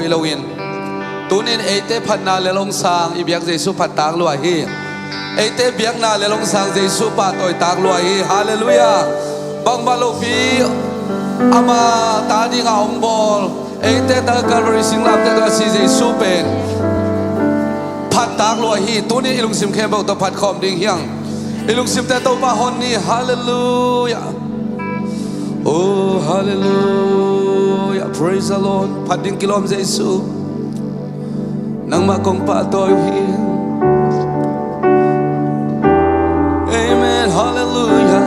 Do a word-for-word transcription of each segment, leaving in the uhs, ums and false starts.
Hi loin, tunin eite phatna lel hong sang i biak Jesu phat tak lua hi. Eite biakna lel hong sang Jesu pahtawi tak lua hi. Halleluiah. Bangmah lopi ama ta dinga hong bawl, eite ta Calvary singlamteh tawh a si Jesu pen phat tak lua hi. Tunin i lungsim khempeuh tawh phat khawm ding hi hang. I lungsimte Topa hon ni. Halleluiah. Oh, halleluiah. Praise the Lord. Phat ding kilawm Jesu. Nangmah kong pahtawi uh hi. Amen. Halleluiah.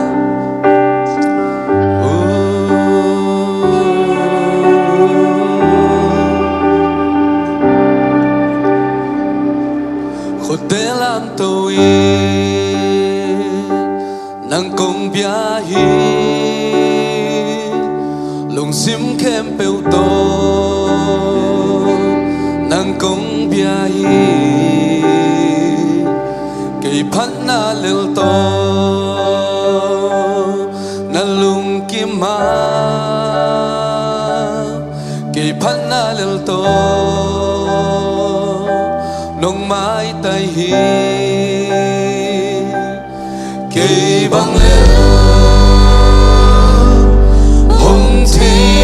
Oh. Khuate lamto in nang kong bia hi, lungsim khempeuh tawh nang kong bia hi, kei phatna lel tawh na lungkim a, kei phatna lel tawh nong maitai hi. Kei bang lel hong thei,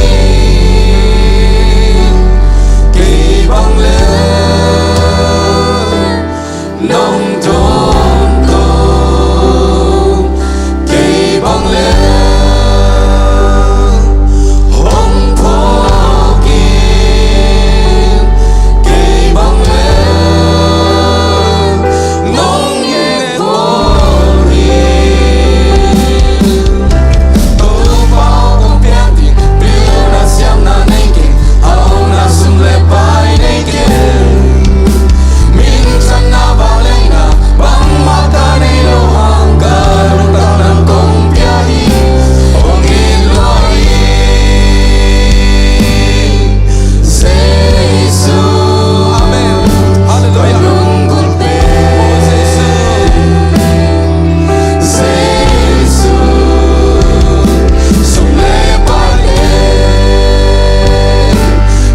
kei bang lel nong dawn to, kei bang lel hong phawk in, kei bang lel nong ne bawl in. Topa aw kong piak ding, pilna siamna nei keng, hauhna sum le pai nei keng. Minthanna vangliatna bangmah ka nei lo hang, ka lungtang nang kong pia hi, hong it lua hi. Jesu. Amen. Halleluiah. Ka lunggulh pen. Oh, Jesu. Jesu. Sum le pai le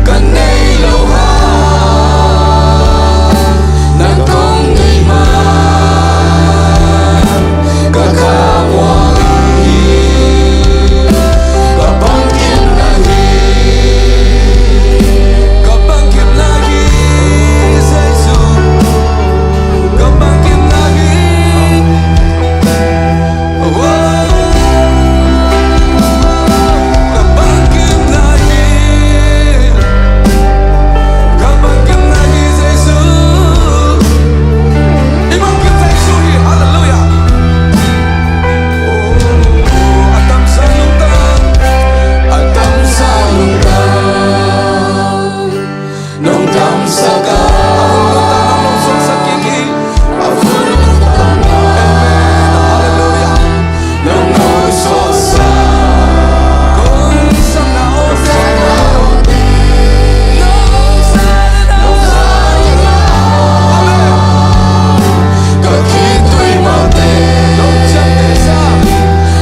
ka nei lo hang, nang kong it man ka khamuang hi. Ka bangkimna hi, ka bangkimna hi, Jesu. Ka bangkimna hi. Oh, ka bangkimna hi. Ka bangkimna hi, Jesu. I bangkimna Jesu hi. Halleluiah. Oh, a damsa lungtang, a damsa lungtang nong damsak a, a hun nong damsak kik hi. A hun nong damsak. Amen. Halleluiah. Nong nong suaksak. Kong sapna om. Amen. Ka khitui malte. Nong ciaptehsa.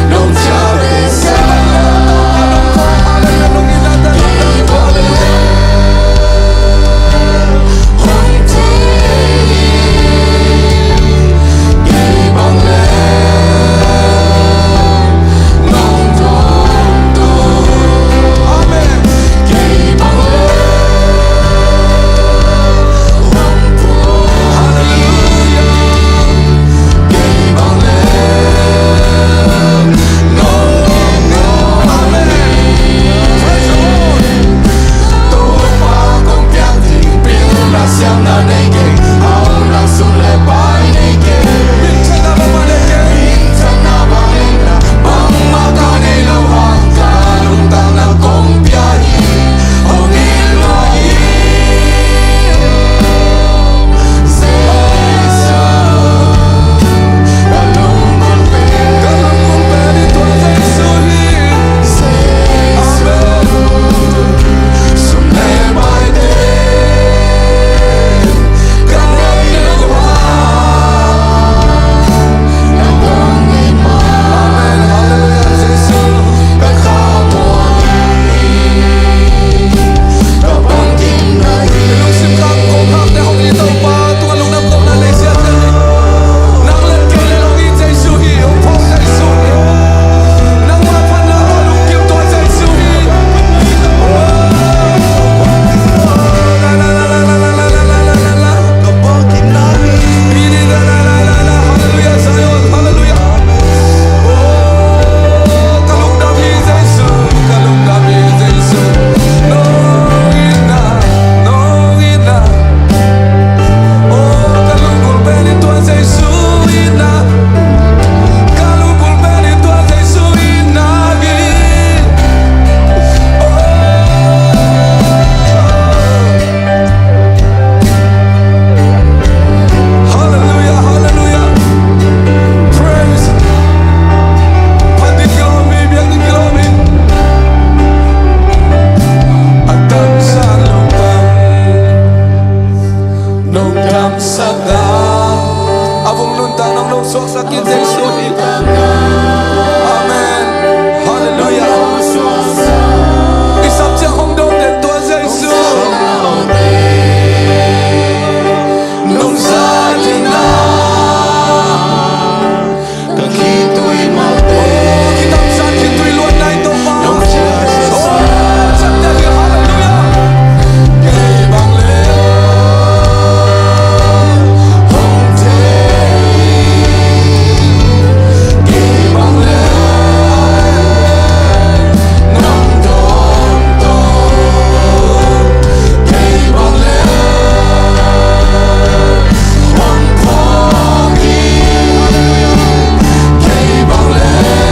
Nong ciaptehsa. Sak a, a vung nuntak nong lo suaksak in Jesu hi. Amen. Halleluiah. I sap ciang hong dong den tua Jesu. Nong za ding na. Ka khitui mate. Kitamsan khitui luat nai Topa. Nong cia sa. Oh, cia sa. Hallelujah. Kei bang le. Hong thei. Kei bang le. Nong dong to.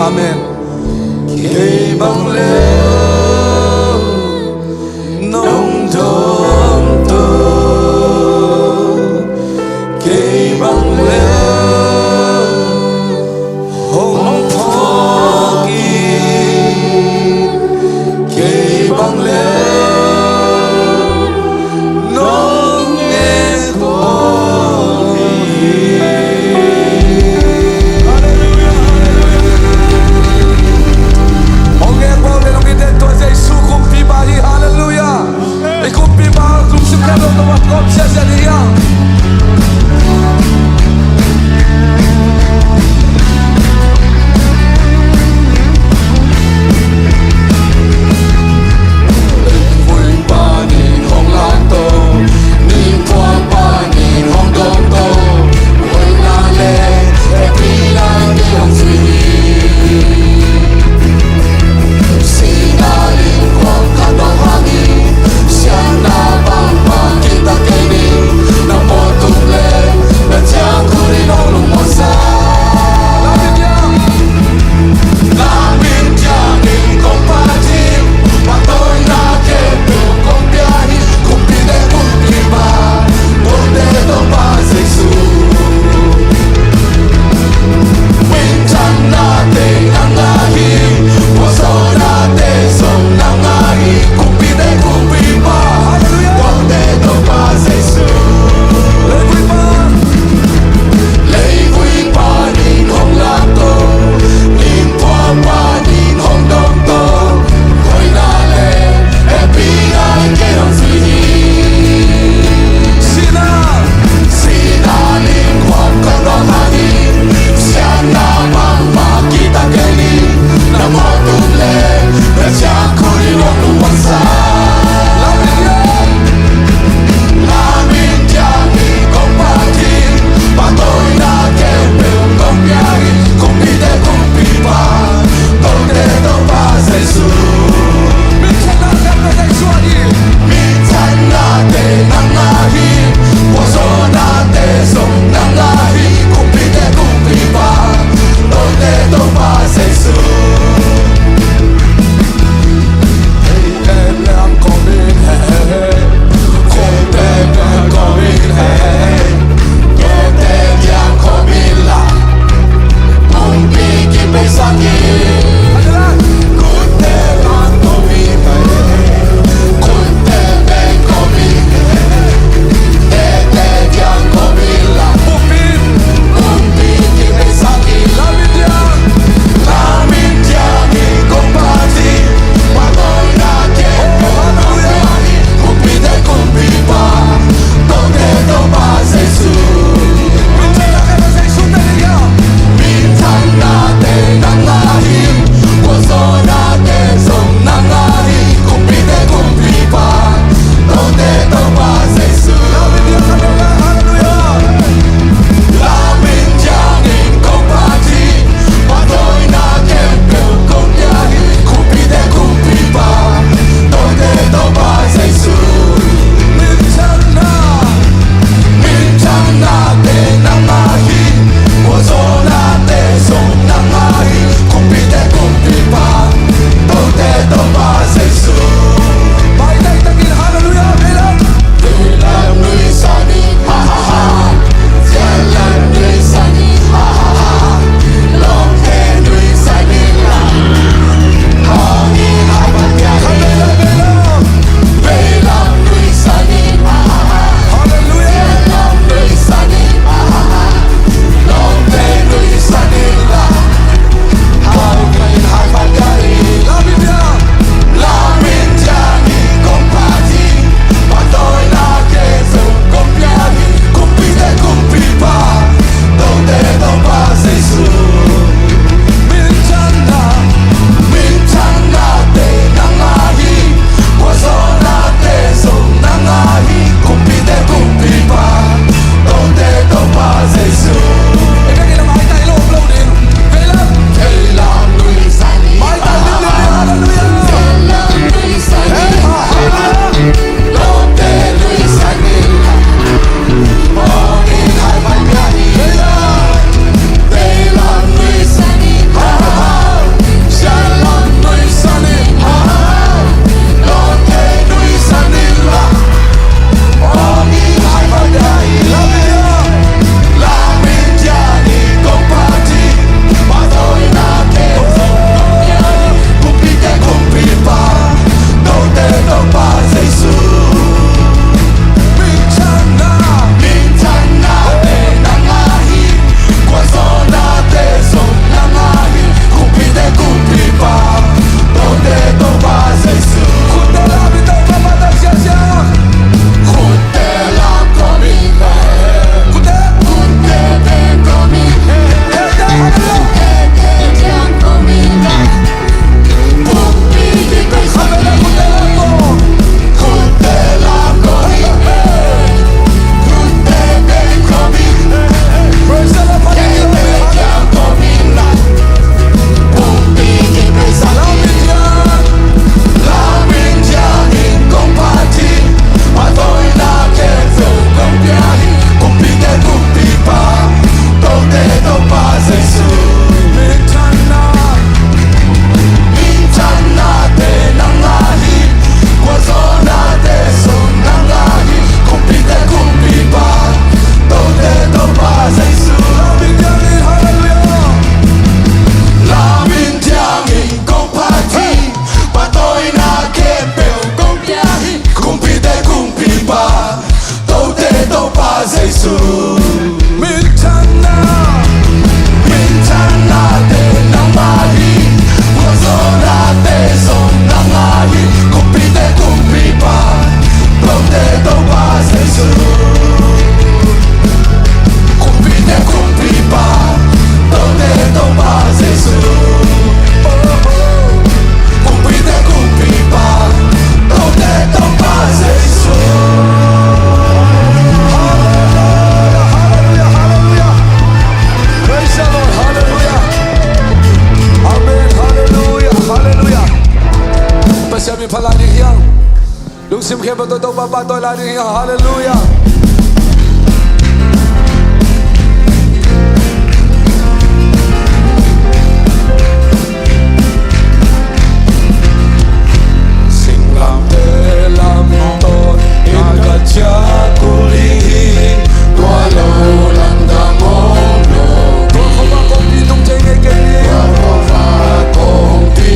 Amen. Kei bang le nong dong to, kei bang le hong phawk in, kei bang le nong ngek bawl hi. Hong ngek bawl le nong ngek tua Jesu kumpipa hi. Halleluiah. I kumpipa lungsim khempeuh tawh a kawm siasia ni hiam? Minthanna, minthanna te nangmah hi. Khuazawna te zong nangmah hi. Kumpite kumpipa, Tote Topa Jesu. Kumpite kumpipa, Tote Topa Jesu. Kumpite kumpipa, Tote Topa Jesu. Hallelujah, hallelujah, hallelujah. Praise the Lord, hallelujah. Amen, hallelujah, hallelujah. Pasian min phat lai ding hiang. Lungsim khempeuh tawh Topa pahtawi lai ding hiang. Hallelujah. Singlamteh lam tawh na ka ciah kul ding hi. Tua lo lamdang om lo. Tua khuavak kongpi tung thei ngei kei ding. Tua khuavak kongpi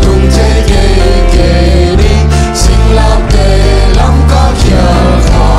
tung thei ngei kei ding. Singlamteh lam ka khial kha.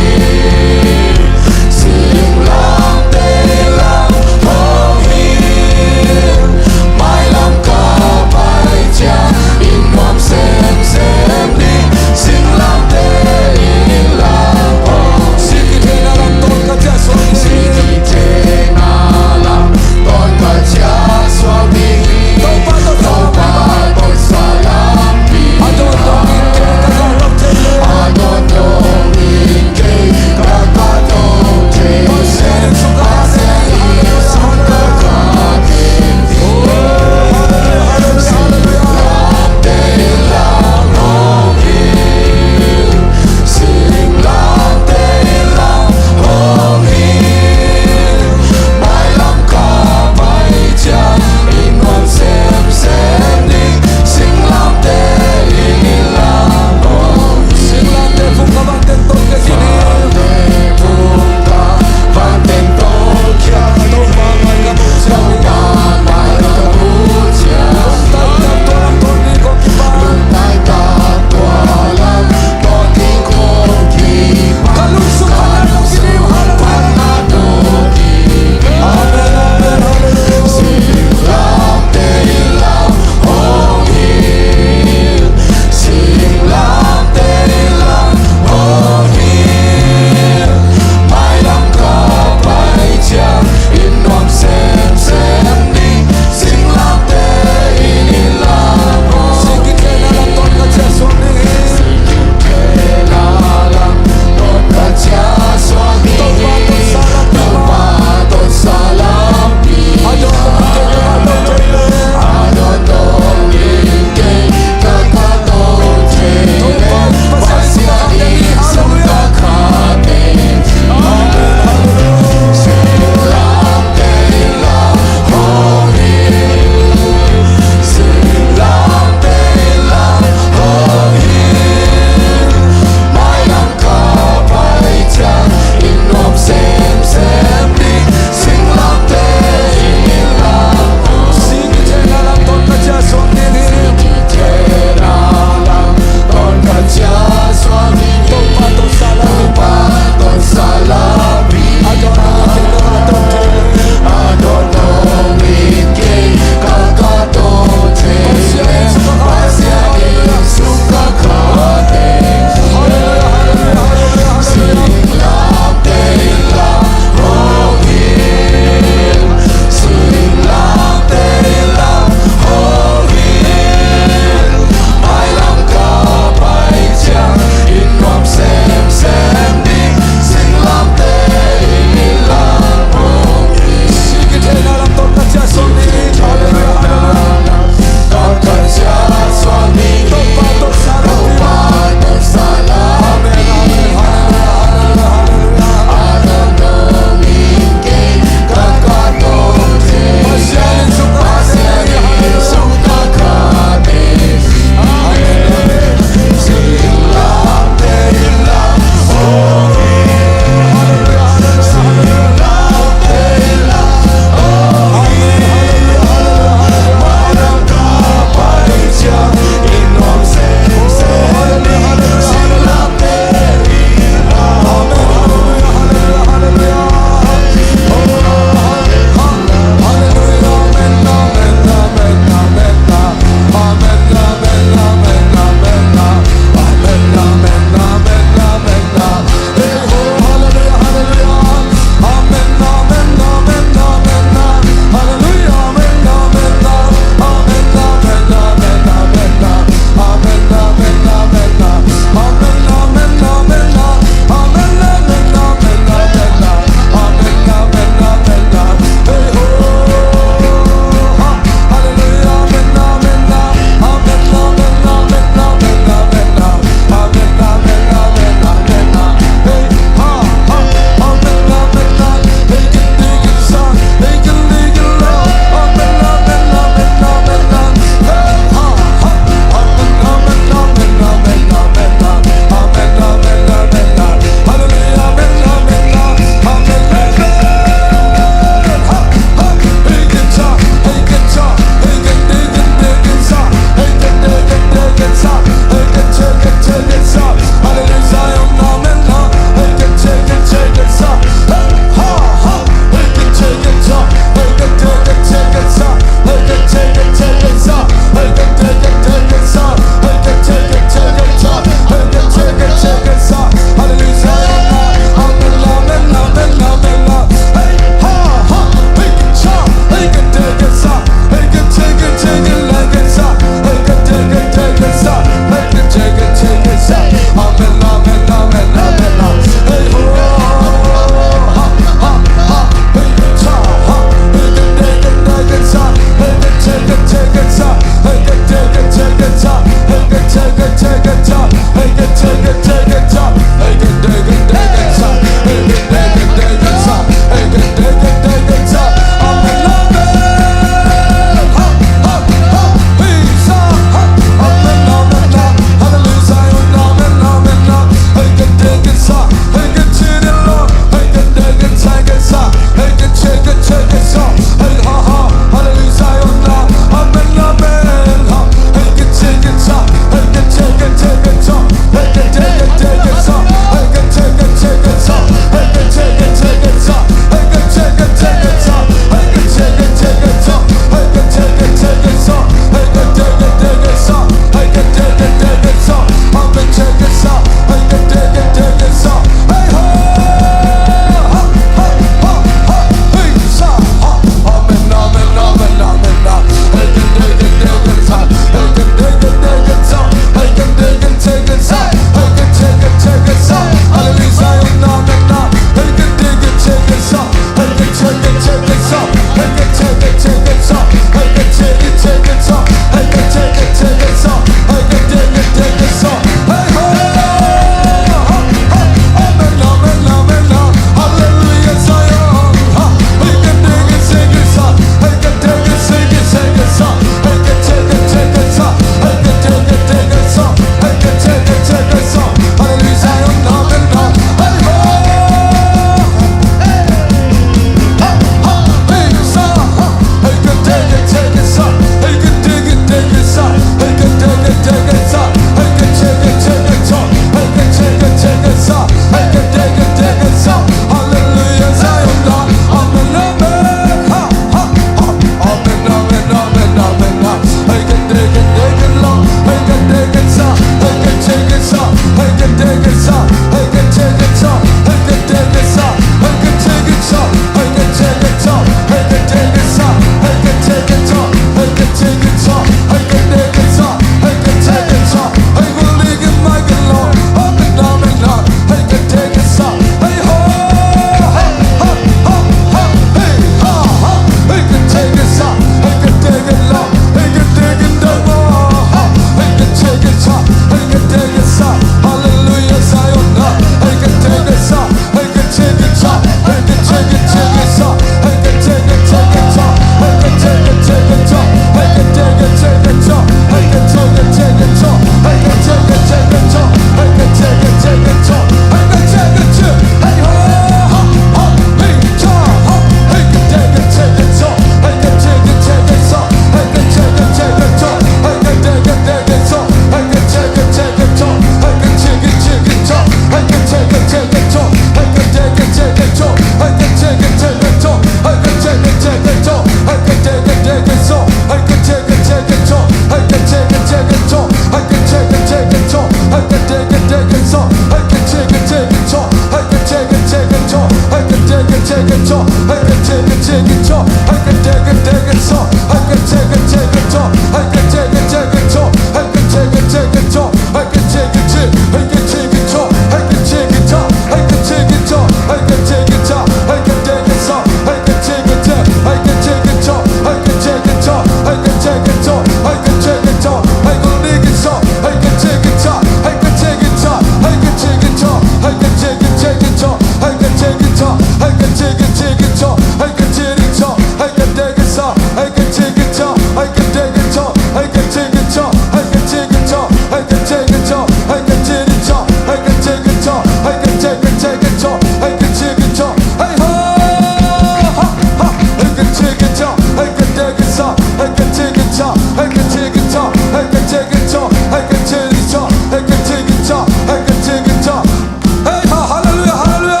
Hey, ha, hallelujah, hallelujah.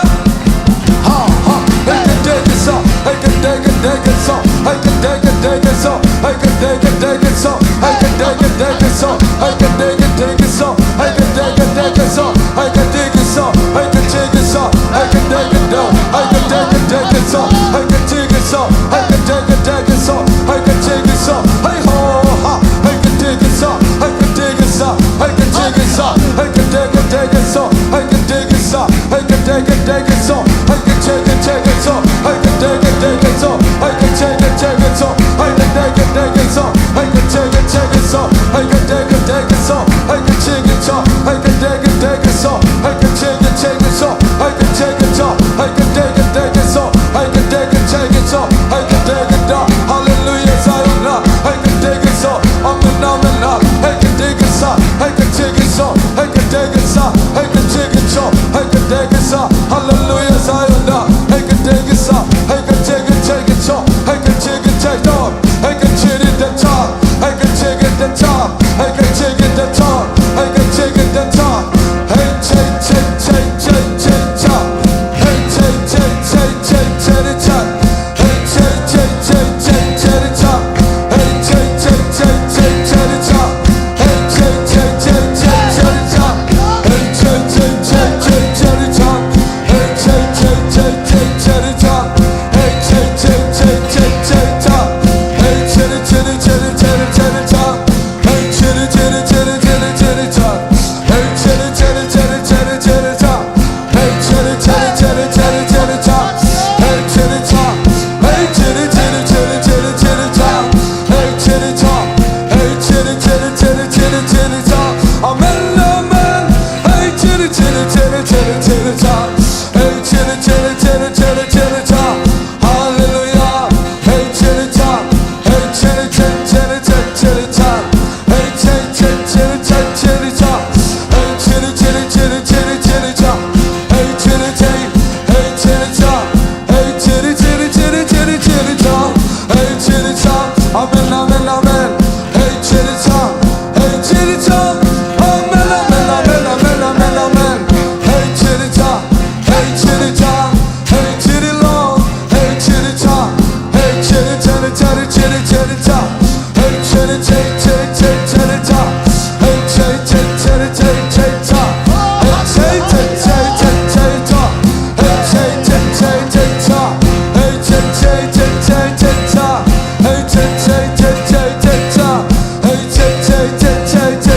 Ha, ha. Hey, ka dege sa, hey, ka dege dege sa, hey, ka dege dege sa, hey, ka dege dege sa, hey, ka dege dege sa, hey, ka dege dege sa, hey, ka dege dege sa, hey, ka dege sa, hey, ka dege sa, hey, ka dege dege, hey, ka dege dege sa, hey, ka dege sa, hey, ka dege dege sa, hey, ka dege sa, hey, ho, ha, hey, ka dege sa, hey, ka dege sa, hey, ka dege sa, hey, ka dege dege sa, hey, ka dege sa, hey, ka dege dege sa, hey, ka dege dege sa, hey, ka dege dege sa, hey, ka dege dege sa, hey, ka dege dege sa, hey, ka dege dege sa, hey, ka dege dege sa, hey, ka dege sa, hey, ka dege dege sa, hey, ka dege dege sa, hey, ka dege da, hey, ka dege dege sa, hey, ka dege dege sa, hey, ka dege da. Hallelujah, Zion la, hey, ka dege sa, amen, amen la, hey, ka dege sa, hey, ka dege sa, hey, ka dege sa, hey, ka dege sa, hey, ka dege sa. Hallelujah, Zion la, hey, ka dege sa, hey, ka dege dege sa, hey, ka dege dege da. Hey, ka dege da da, hey, ka dege da da, hey, ka dege da da, hey, ka dege da da. Hey, che, che, che, che, che, cha. Hey, che, che, che, che, che, che, cha. Hey, che, che, che, che, che, cha. Hey, che, che, che, che, che, cha. Hey, che, che, che, che, che, cha. Hey, che, che, che, che, che, cha. Hey, che, che, che, che, che, cha. Hey, che, che, che, che, che, cha. Hey, che, che, che, che, che, che, cha. Hey, che, che, che, che, che, che, cha. Hey, che, che, che, che, che, che, cha. Hey, che, che, che, che, che, che, cha. Hey, che, che, cha. Hey, che, che, che, che, che, che, cha. Hey, che, che, cha. Hey, che, che, che, che, che, che, cha. Amen, amen. Hey, che, che, che, che, che, che, cha. Hey, che, che, che, che, che, cha. Hallelujah. Hey, che, che, cha. Hey, che, che, che, che, che, cha. Hey, che, che, che, che, che, cha. Hey, che, che, che, che, che, che, cha. Hey, che, che, hey, che, che, cha. Hey, che, che, che, che, che, che, cha. Hey, che, che, cha. Amen, amen, amen. Hey, che, che, cha. Hey, che, che, cha. Amen, amen, amen, amen, amen, amen. Hey, che, che, cha. Hey, che, che, cha. Hey, che, che, long. Hey, che, che, cha. Hey, che, che, che, che, che, che, cha. Hey, che, che, che, che, che, che, cha. Hey, che, che, che, che, che, cha. Hey, che, che, che, che, che, cha. Hey, che, che, che, che, che, cha. Hey, che, che, che, che, che, cha. Hey, che, che, che, che, che, cha. Hey, che, che, che, che, che, cha. Hey, che, che, che, che, che,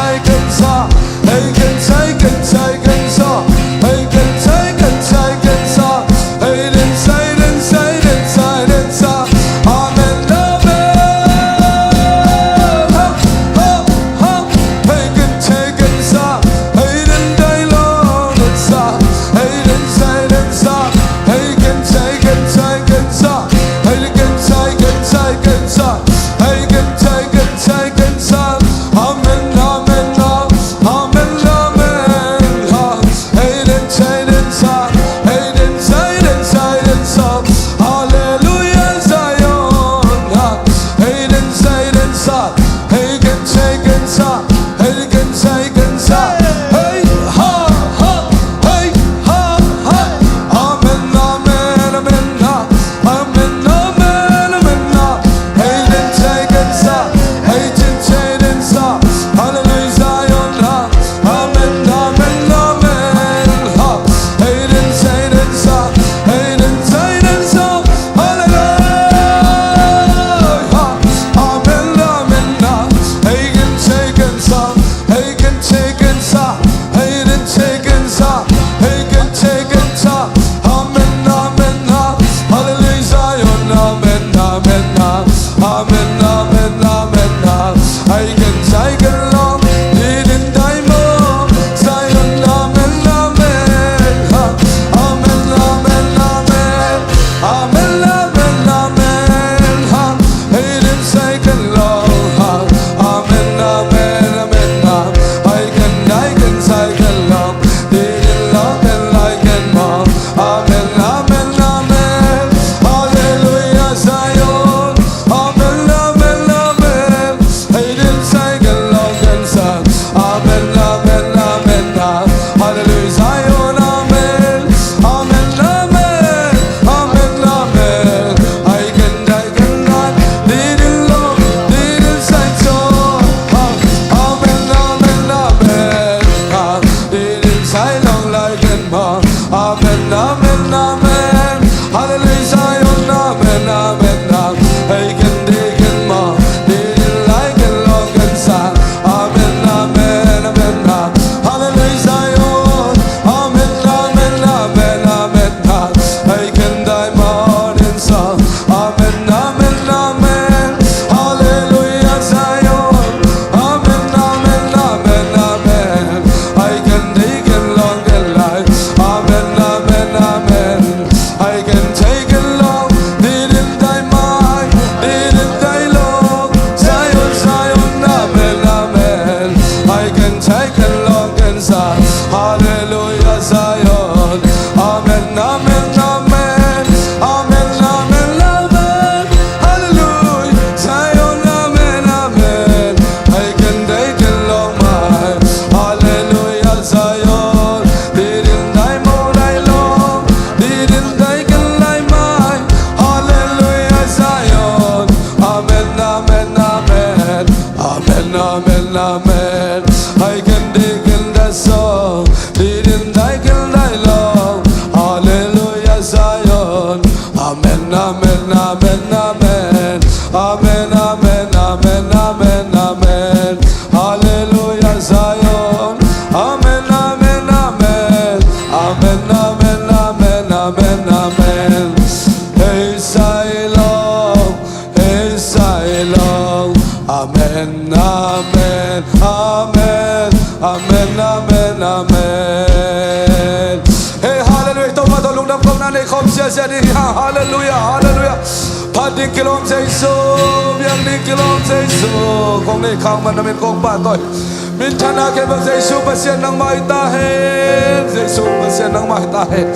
cha. Hey, che, che, che, che, che, cha. Hey, che, che, che, che, che, cha. Hey, che, che, che, che, che, cha. Amen, amen. Amen, amen, amen. Amen, amen, amen, amen, amen. Hallelujah, Zion. Amen, amen, amen. Amen, amen, amen, amen, amen. Hey, Zion. Hey, Zion. Amen, amen, amen, amen, amen, amen. Hey, hallelujah. Topa tawh lungdam kohna nei khawm siasia ding hi hang. Hallelujah, hallelujah. Phat ding kilawm Jesu, biak ding kilawm Jesu. Kong nei khak man na min kong pahtawi. Minthanna khempeuh Jesu Pasian nangmah hi ta hen. Jesu Pasian nangmah hi ta hen.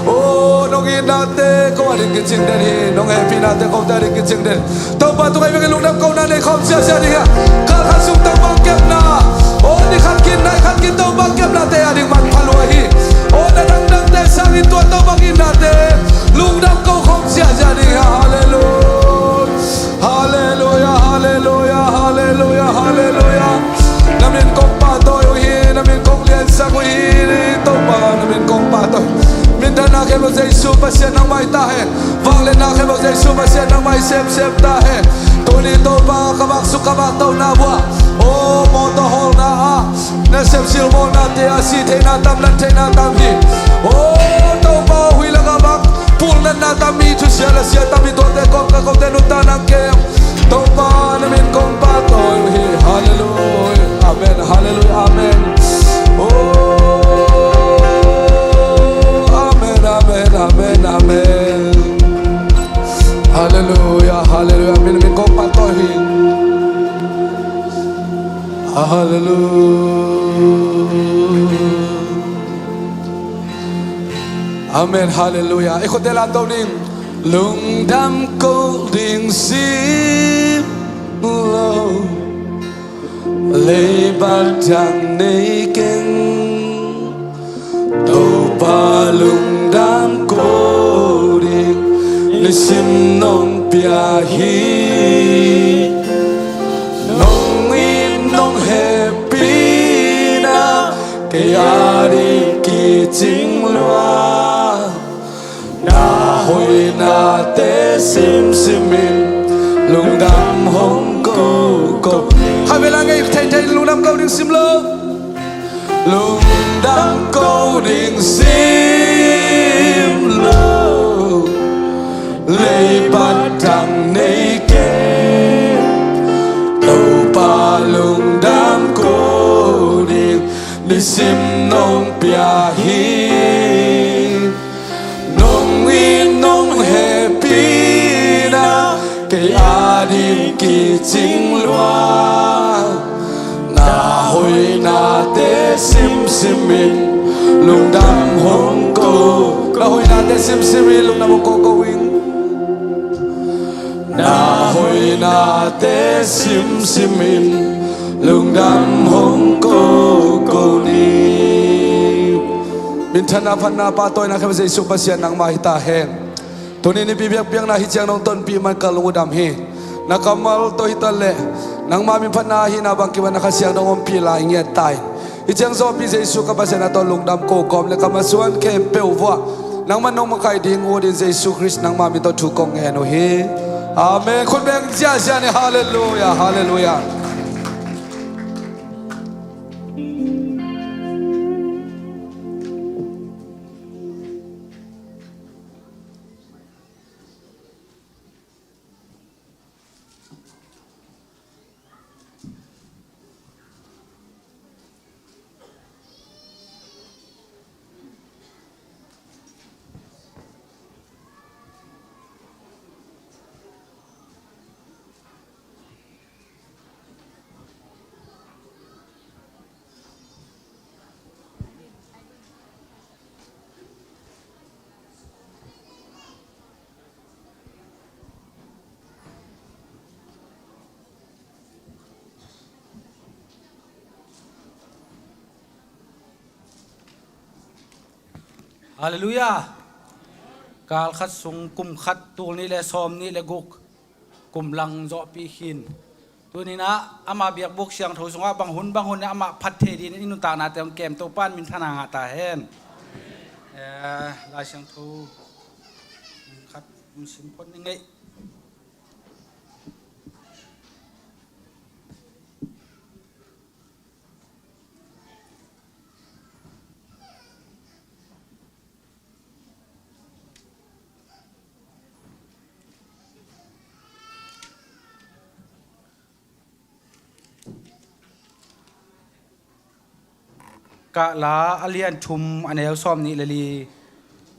Oh, nong itnate ko a ding kicing den hi. Nong hehpihnate kote a ding kicing den. Topa tungah i biakinn lungdam kohna nei khawm siasia ding hi a, kal khat sung Topa kepna, aw, ni khat kin nai khat kin Topa kepnate a ding manpha lua hi. Aw, na dangdangte sangin tua Topa itnate lungdam ko khawm siasia ding hi a. Halleluia. Halleluia, halleluia, halleluia, halleluia. Na min kong pahtawi uh hi, na min kong liansak uh hi, Topa na min kong pahtawi. Minthanna khempeuh Jesu Pasian nangmah hi ta hen. Vangliatna khempeuh Jesu Pasian nangmah hi semsem ta hen. Tuni Topa ka vak suk ka vak tohna buah, aw, mawtaw hawlna ah nasep silbawlnate a si theihna tam, lan theihna tam hi. Aw Topa, huih lak a vak pulnatna tam hi, thusia lasia tam hi, tuate kawm ka kote nuntakna kem Topa na min kong pahtawi uh hi. Halleluia. Amen. Halleluia. Amen. Oh. Amen, amen, amen, amen. Halleluia, halleluia. Min, min kong pahtawi hi. Halleluia. Amen, halleluia. I khuate lam to ning. Lungdam ko ding sim lo, leiba dang nei keng. Topa lungdam ko ding nisim nong pia hi. Nong it nong hehpihna kei a ding kicing lua. Na hoihnate simsimin lungdam hong ko ko. Khatvei la ngei theithei, lungdam ko ding sim lo. Lungdam ko ding sim lo, leiba dang nei keng. Topa lungdam ko ding nisim nong pia hi. Nong it nong hehpihna kei a ding kicing lua. Na hoihnate simsimin lungdam hong ko. Na hoihnate simsimin lungdam hong ko ko ing. Na hoihnate simsimin lungdam hong ko ko ni. Minthanna, phatna, pahtawina khempeuh Jesu Pasian nangmah hi ta hen. Tuni nipi biakpiakna hi ciang nong tonpih man ka lung uh dam hi. Na kammal tawh hi ta leh nangmah min phatna ahihna bang kipan na Kha Siangtho ompih lai ngiat ta in. Hi ciang zawhpih Jesu ka Pasian a tawh lungdam ko kawm le ka masuan khempeuh vuah nangmah nong makaih ding uh ding Jesu Khrist nangmah min tawh thu kong ngen uh hi. Amen. Khut beng ziahziah ni. Halleluia, halleluia. Halleluia. Kal khat sung kum khat, tul nih le sawm nih le guk kum lang zawhpih khin. Tuni-in ah ama biakbuk siangtho sungah bang hun bang hun in amah phat thei dingin i nuntaknate hong kem Topa in minthanna ngah ta hen. Eh, Lai Siangtho khat. Sim phot ning ei. Kahla a lian thum a neu sawm nih le li.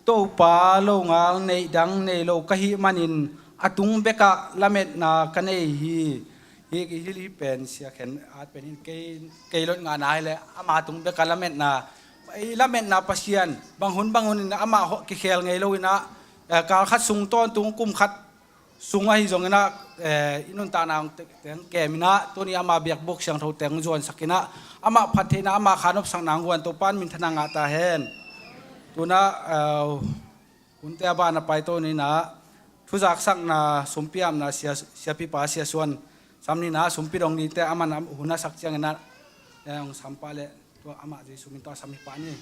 Topa longal neih dang nei lo ka hih manin a tung bekah lametna ka nei hi. Hi, hi, hi pen sia khen at pen in kei, kei lot ngah na hi le ama tung bekah lametna, ei lametna Pasian bang hun bang hun in amah kikhel ngei lo in ah, eh, kal khat sung tawntung kum khat sung ahi zongin ah, eh, i nuntakna hong te-, teng kem in ah, tuni ama biakbuk siangtho teng zuansak in ah, ama phattheihna, ama khanopsakna hong guan Topan minthanna ngah ta hen. Tuna, eh, hunte a ban a paito ni in ah, thuzaksakna, sumpi apna sia, siapipa sia suan sam ni in ah, sumpi dong nite aman hun a sak ciangin ah, eh, hong sam pah le, tua amah Jesu min tawh a sam hi pah ni.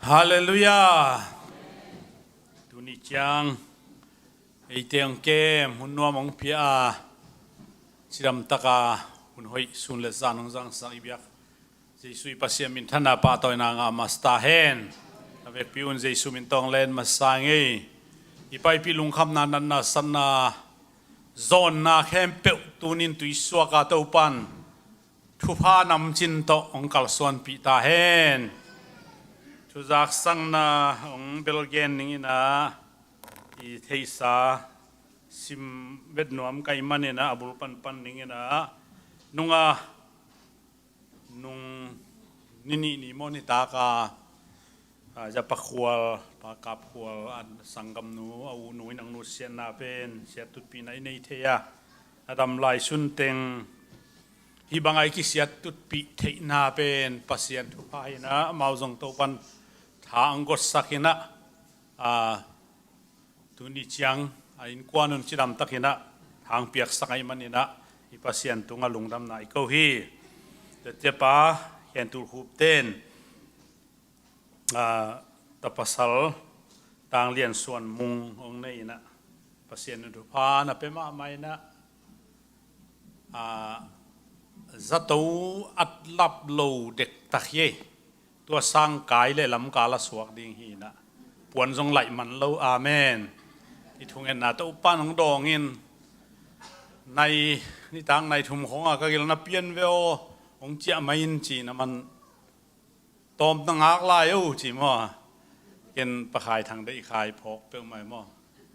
Halleluiah. Tuni ciang eite hong kem, hun nuam hong pia a, cidamtaka hun hoih sun le zan hong zangsak i biak Jesu i Pasian minthanna pahtawina ngah masa ta hen. A vekpi un Jesu min tawh len masa ing ei. I paipih lungkhamna, natna, satna, zawnna khempeuh tunin tuisuak a Topan thupha namcin tawh hong kalsuanpih ta hen. Thuzaksakna hong belgen ning in ah, i theihsa sim vet nuam ka hih manin ah, a bul panpan ning in ah, nunga nung ni nih ni maw, nitak a, a, Zapa khual, Pa Kap khual a sanggamnu, a u nu in hong nusiatna pen siat tutpihna i nei thei a, a dam lai sun teng hih banga i kisiat tutpih theihna pen Pasian thupha hi in ah, amau zong Topan tha hong gotsak in ah, a, tuni ciang a innkuan un cidamtak in ah tha hong piaksak ahih manin ah, i Pasian tungah lungdamna i ko hi. Tua ciang Pa Khen Tul Khup ten, a, ta pasal Tang Lian Suan Mung hong nei in ah, Pasian in thupha na pia mahmah in ah, a, zato a lap lo dektak hi. Tua sang kai le lamkal a suak ding hi in ah, puan zong laih man lo. Amen. I thungetna Topan hong dawng in, nai, nitak nai thum khawng a ka gil na pian ve aw, hong ciah mai in ci na man, tawm na ngak lai o ci maw. Ken Pa Khai Thang deih khai phawk peuhmah maw.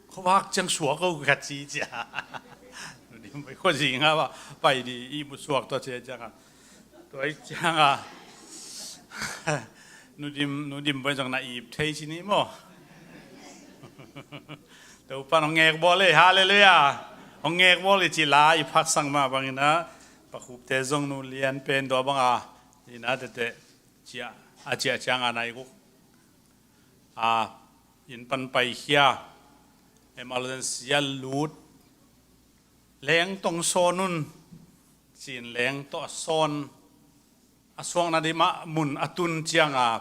Khuavak ciang suak o ka ci cia. Nudim bai khuazing a pai di i mu suak tua cia ciang a. Tua i ciang a. Nudim, nudim bai zong na ip thei ci ni maw. Topan hong ngek bawl e, halleluiah. Hong ngek bawl i ci la i phatsak mah bangin ah, Pa Khupte zong nu lian pen tua bang a, in ah tete ciah, a ciah ciang a nai guk a, inn pan paikhia, emergency a lut, leng tong sawn un, cin leng tawh a sawn, a suakna ding mah mun a tun ciang a,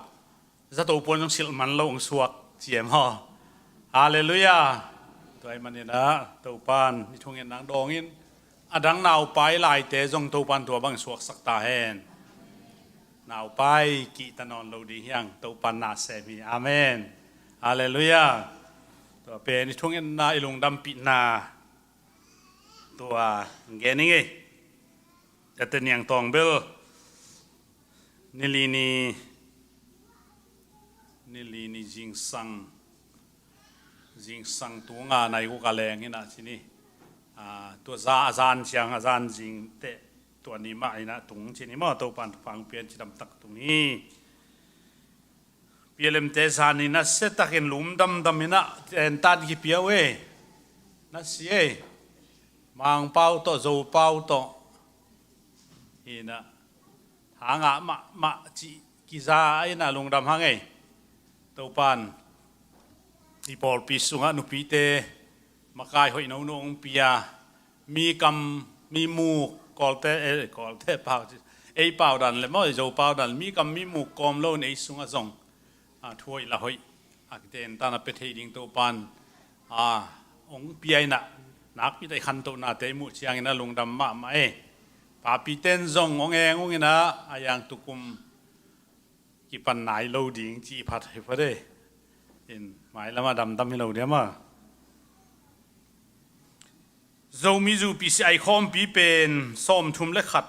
zato puan zong silh man lo hong suak ci e maw. Halleluiah. Tua ahih manin ah Topan i thungetna hong dawng in, a dang naupai laite zong Topan tua bang suaksak ta hen. Naupai kihta nawn lo ding hi hang, Topan na sem hi. Amen. Halleluiah. Tua pen i thungetna, i lungdampihna tua gen ing ei. Tate niang tawng bel, nili ni, nili ni zingsang, zingsang tunga nai guk a leng in ah ci ni. A, tua za a zan ciang a zan zing teh tua ni mah in ah tung ci ni maw, Topan thupha hong pia in cidamtak tung hi. Pi L M te zan in ah siatakin lum damdam in ah tentan kipia uh e. Na si e. Mangpau tawh, Zopau tawh. Hi in ah, hangah mahmah cih kiza in ah lungdam hang ei. Topan i pawlpi sungah nupite makai hoih nono hong pia, mi kam, mi muk, Kawlte, eh, Kawlte pau ci, ei pau dan le maw, ei Zo pau dan le, mi kam mi muk kawm lo in ei sungah zong, a, thu hoih la hoih, a, kite in tan a pia thei ding Topan, a, hong pia in ah, nakpi tak i khantohnate i muh ciangin ah lungdam mahmah e. Papite in zong hong eng ung in ah, a, a zangtuk kum kipan nai lo ding ci phat hi pha de. In mailam ah damdam hi lo diam a. Zomi Zu P C I khawmpi pen sawmthum le khat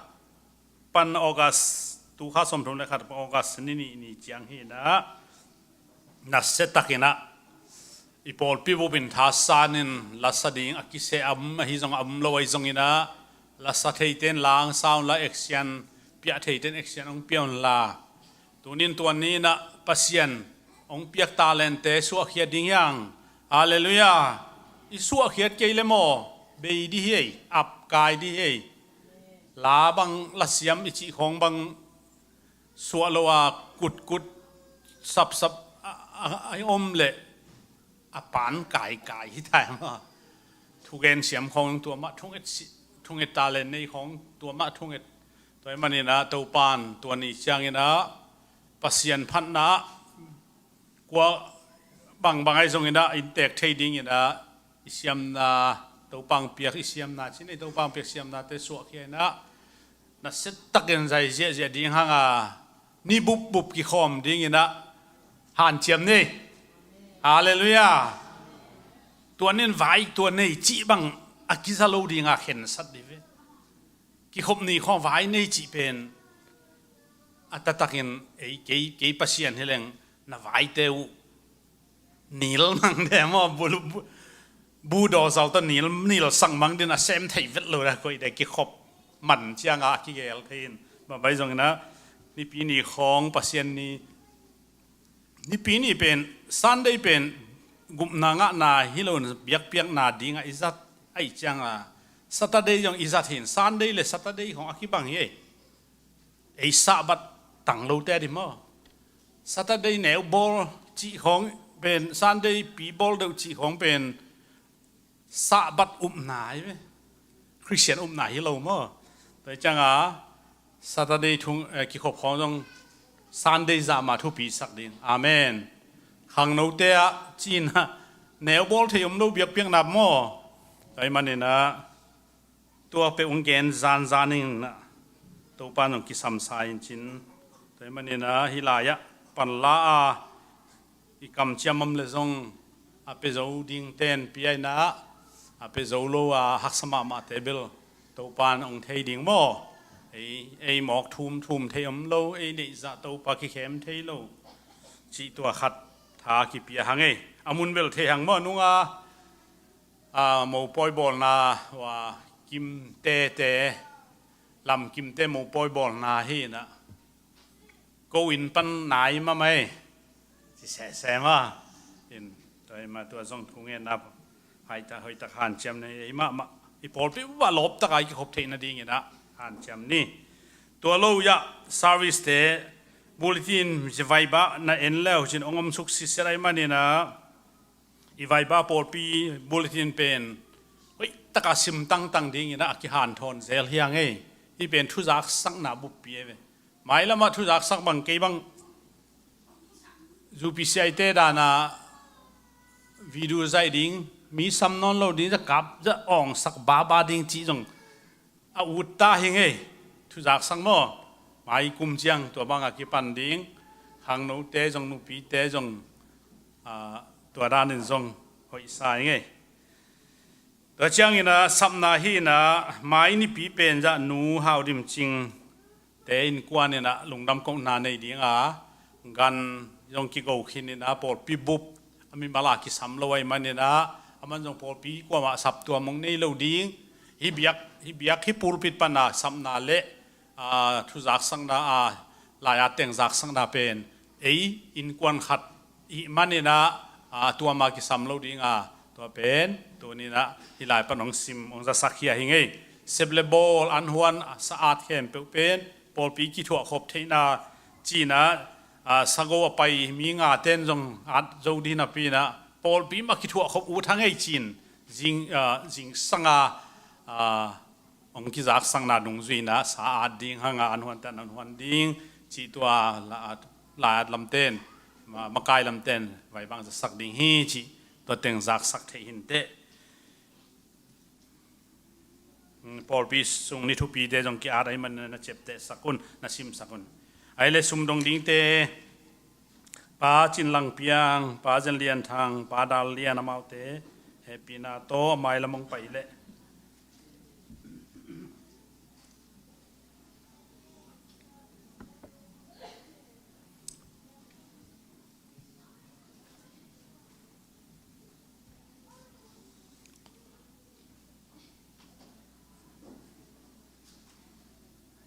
pan August, tu kha sawmthum le khat pan August ni nih ni ciang hi in ah, nasia takin ah i pawlpi bup in thasan in lasa ding a kiseh a um ahi zong a um lo ahi zongin ah, lasa theite in la hong sa un la, action piah theite in action hong pia un la. Tunin tua ni in ah Pasian hong piak talente suahkhiat ding hi hang. Halleluiah. I suahkhiat kei le maw, bei dih hi ei, apkai dih hi ei. La bang, lasiam i cih khawng bang suah lo a, kutkut sapsap a, a, a om leh a pan kaikai hi ta hi maw. Thugen siam khawng tua mah thunget si, thunget talent nei khawng tua mah thunget. Tua ahih manin ah Topan tua ni ciangin ah Pasian phatna ah kua bangbang ahi zongin ah inntek thei dingin ah i siamna, Topan piak i siamna, ci ni, Topan piak siamnate suahkhia in ah, nasia takin zai ziahziah ding hang a, ni bupbup kikhawm dingin ah hanciam ni. Halleluiah. Tua nin vai tua nei cih bang a kiza lo ding a khensat dih ve. Kikhop ni khawng vai nei cih pen a taktakin ei, kei, kei Pasian hi leng na vaite uh nil mang de maw, bu, bu, bu daw zal tawh nil, nil sang mang din a sem thei vet lo da, koih de, kikhop man ciang a kigel thei in. Bang bai zongin ah Nipi ni khawng Pasian ni, Nipi ni pen, Sunday pen gupna ngahna hi lo in biakpiakna ding ah i zat ahih ciang a, Saturday zong i zat hi in, Sunday le Saturday khawng a kibang hi ei. Ei Sabbath tang lote a dih maw. Saturday neu bawl cih khawng pen, Sunday pi bawl deuh cih khawng pen Sabbath upna hi ve. Khristian upna hi lo maw. Tua ciang a Saturday thung, eh, kikhop khawng zong Sunday zah mah thupi sak ding. Amen. Khangnote ah cin ah neu bawl thei om lo biakpiakna maw. Tua ahih manin ah tua peuh hong gen zanzan in ah, Topa in hong kisamsa in cin. Tua ahih manin ah hih lai-ah panla a, i kamciam om leh zong a pia zo ding ten pia in ah, a pia zo lo a haksa mahmahte bel Topa in hong thei ding maw. Ei, ei mawk thumthum thei om lo, ei neihzah Topa kikhem thei lo. Cih tua khat tha kipia hang ei. A mun bel thei hang maw, nunga a, mopawi bawlna, ua, kimtete, lam kimte mopawi bawlna hi in ah, ko inn pan nai mahmah ei, ci sese mah in. Tua ahih mah tua zong thungetna hoihtak, hoihtak hanciam ni ei mahmah. I pawlpi uh ah lawptak a i kikhop theih nadingin ah hanciam ni. Tua lo-ah service-te bulletin, Viber na en le uh cin hong om suk sitset ahih manin ah, i Viber pawlpi bulletin pen hoihtak a sim tangtang dingin ah a kihanthawn zel hi hang ei. Hih pen thuzaksakna buppi ei ve. Mailam ah thuzaksak bang, kei bang Zu P C I-te dan a video zaih ding, mi sam nawn lo ding, za kap, za awngsak baba ding cih zong a ut ta hi ing ei. Thuzaksak maw. Mai kum ciang tua bang a kipan ding. Khangnote zong, nupite zong, a, tua danin zong hoihsa hi ing ei. Tua ciangin ah sapna hi in ah, mai Nipi pen zah Nu Hau Dim Cing te innkuan in ah lungdam kohna nei ding a, gan zong kigo khin in ah, pawlpi bup a mimal a kisam lo ahih manin ah, aman zong pawlpi kuamah saptuam hong nei lo ding. Hih biak, hih biak, hih pulpit pan a sapna le, a, thuzaksakna, a, lai-a teng zaksakna pen ei innkuan khat ihih manin ah, a, tuama kisam lo ding a, tua pen tuni in ah hih lai pan hong sim, hong zasak hi a hi ing ei. Sep le bawl, an huan, a, sa-at khempeuh pen pawlpi kithuahkhop theihna ci in ah, a, sago a pai mi ngate'n zong at zo ding napi in ah, pawlpi mah kithuahkhop ut hang ei ci-in zing, a, zingsang a, a, hong kizaksakna dungzui in ah sa at ding, hang a an huan ten an huan ding cih tua la at, la at lamten, ma-, makai lamten vaibang zasak ding hi cih tua teng zaksak thei hi inteh. Pawlpi sung ni thupite zong ki-at ahih manin na ciaptehsak un, na simsak un. Ahih leh sum dong dingte, Pa Cin Lang Piang, Pa Zen Lian Thang, Pa Dal Lian, amaute hehpihna tawh a mailam hong pai leh.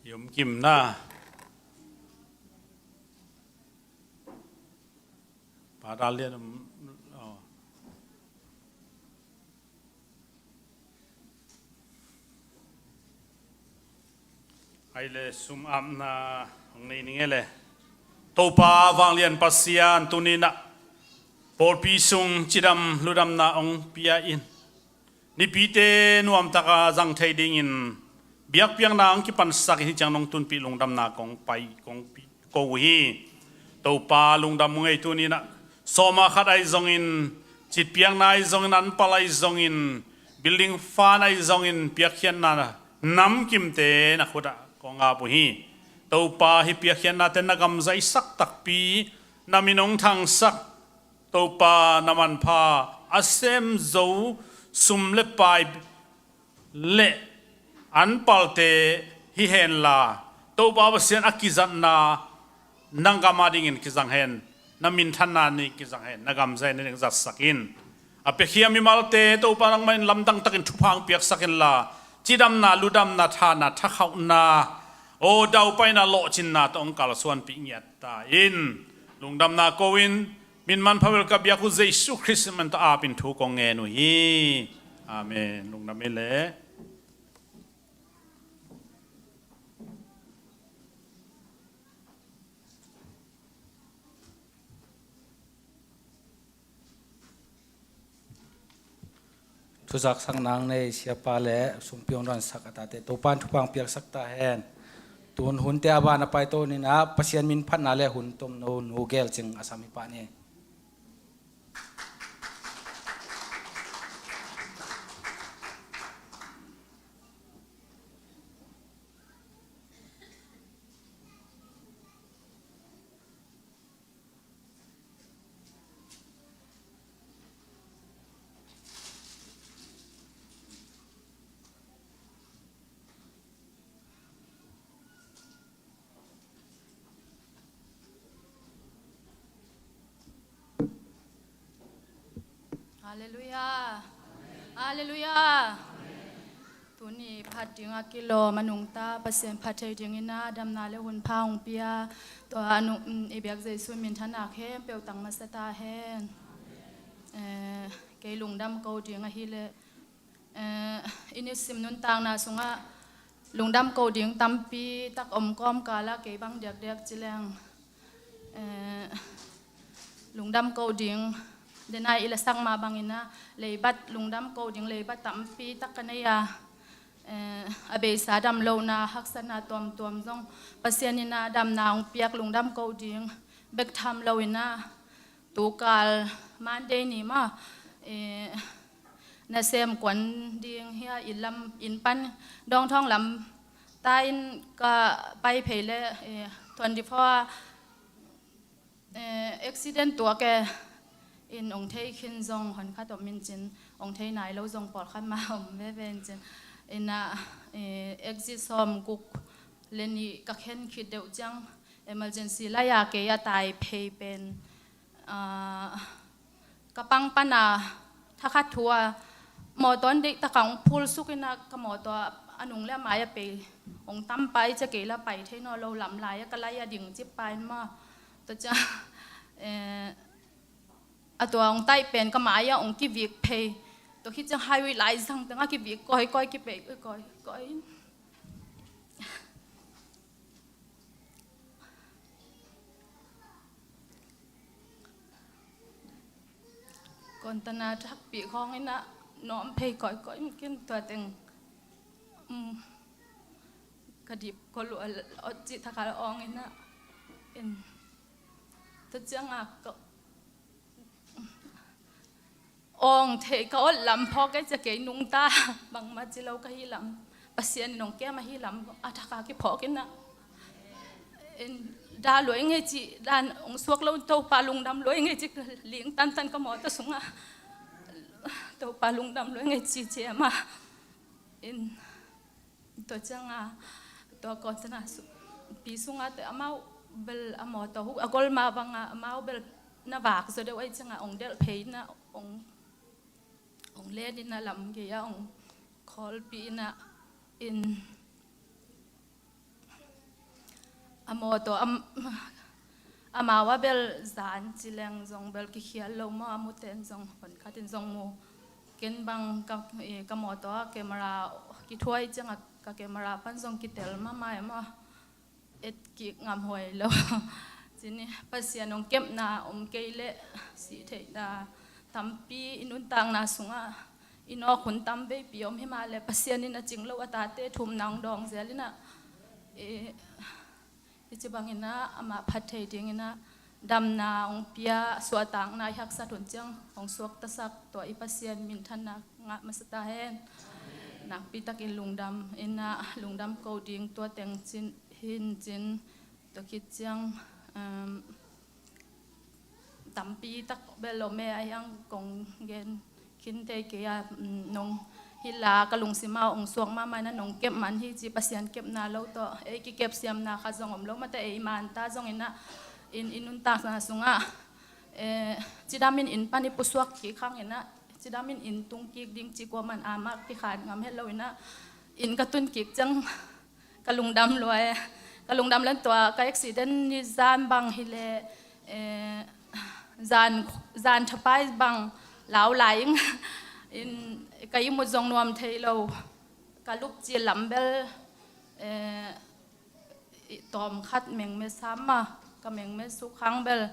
Yom kim na. Pa Dal Lian, um, oh. Ahih leh sum apna hong nei ning e le. Topa Vanglian Pasian, tuni-in ah pawlpi sung cidam ludamna hong pia in, nipite nuamtaka zang thei dingin biakpiakna hong kipansak in, hih ciang nong tunpih lungdamna kong pai, kong pi-, ko uh hi. Topa, lungdam ung ei, tuni-in ah sawma khat ahi zongin, citpiakna ahi zongin, anpal ahi zongin, building fund ahi zongin, piakkhiatna namkimte na khut ah kong ap uh hi. Topa, hih piakkhiatnate na gamzaisak takpi, na min hong thangsak, Topa, na manpha a sem zo sum le pai le anpalte hi henla, Topa Pasian, a kizatna nang gam adingin kizang hen, na minthanna ni kizang hen, na gamzai nading zatsak in. A piakhia mimalte, Topa, nangmah in lamdang takin thupha hong piaksak inla, cidamna, ludamna, thahna, thakhauhna, aw, daupaina, lawhcinna tawh hong kalsuanpih ngiat ta in. Lungdamna ko-in, min manpha bel ka biak uh Jesu Khrist min tawh apin thu kong ngen uh hi. Amen. Lungdam ei le. Thuzaksak nang nei siapa le sungpi hong donsak a tate Topa in thupha hong piaksak ta hen. Tun hunte a ban a paito ni-in ah Pasian min phatna le hun tomno Nu Gel Cing a sam hi pah ni. Halleluiah. Halleluiah. Tuni phat ding a kilawm a nungta Pasian phat thei dingin a damna le hun pha hong pia, tua a nung, mm, i biak Jesu minthanna khempeuh tang masa ta hen. Eh, kei lungdam ko ding ahih leh, eh, i nisim nuntakna sungah lungdam ko ding tampi tak om kawmkal ah kei bang diakdiak ci leng, eh, lungdam ko ding, denai i lasak mah bangin a leibat, lungdam ko ding leibat tampi tak ka nei a, eh, a beisa dam lohna, haksatna tuamtuam zong Pasian in a damna hong piak lungdam ko ding bek tham loin a, tukal Monday ni mah, eh, nasem kuan ding hi a, inn lam, inn pan Dawngthawng lam ta in ka pai phei leh, eh, twenty-four, eh, accident tuak e, in hong thei khin zong hon khat om in cin, hong thei nai lo zong pawlkhat mah om veve in cin. In a, eh, exit sawm guk le nih ka khen khit deuh ciang emergency lai a kei a tai phei pen, ah, ka pang pan a thakhat thu a mawtaw in deihtak a hong phulsuk in a, ka mawtaw a nung le a mai a pei hong tam pah i cia, kei la pai thei nawn lo lam lai a ka lai a ding cip pah in maw. Tua ciang, eh, a tua hong taih pen ka mai a hong kivik phei. Tua khit ciang highway lai zang teng a kivik kawikawi, kipei kawikawi in. Kontana thakpih khawng in a nawm phei kawikawi in kin tua teng. Um, Ka dip kol uh a ot cih thakal awng in ah, in, tua ciangah ka awng theih ka ot lam phawk kei cia kei nungta, bangmah ci lo ka hi lam, Pasian in hong kem ahi lam a thakha kiphawk in ah, in, dah luai ngei cih dan hong suak lo, Topa lungdam luai ngei cih ling tantan ka mawtaw sungah, Topa lungdam luai ngei cih ciam ah, in, tua ciangah tua kawtna pi sungah tua amau bel a mawtaw huk a gol mah bangah amau bel na vak zaw deuh ahih ciangah hong delh phei in ah, hong, hong len in ah lam gei ah hong khawlpih in ah, in, a mawtaw am, amau a bel zan ci leng zong bel kikhial lo maw, a muten zong hon khat in zong mu. Ken bang ka, eh, ka mawtaw a camera kithuai ciangah ka camera pan zong kitel mahmah e maw, et kik ngam huai lo. Cih ni, Pasian hong kepna om kei leh sih theihna tampi i nuntakna sungah i nawk hun tam veipi om hi mah leh, Pasian in a cing lo a tate thumna hong dawng zel in ah, eh, hih ci bangin ah amah phat thei dingin ah damna hong pia, suahtakna i haksat hun ciang hong suaktasak tua i Pasian minthanna ngah masa ta hen. Nakpi takin lungdam in ah, lungdam ko ding tua teng cin, hin cin, tua khit ciang, um, tampi tak bel om e, a hiang kong gen khin thei kei a, mm, nong hih la ka lungsim ah hong suak mahmah in ah, nong kep man hi ci, Pasian kepna lo tawh ei kikep siamna khat zong om lo mah ta, ei man ta zongin ah, in, i nuntakna sungah, eh, cidam in inn pan i pusuak kik hangin ah, cidam in inn tung kik ding ci kuaman a mak kikhan ngam het lo in ah, inn ka tun kik ciang ka lungdam lua e. Ka lungdam lan tua ka accident ni zan bang hi leh, eh, zan, zan thapai bang lau lai ing. In, ka ihmut zong nuam thei lo. Ka lupci lam bel, eh, tawm khat mengme sam a, ka mengme suk hang bel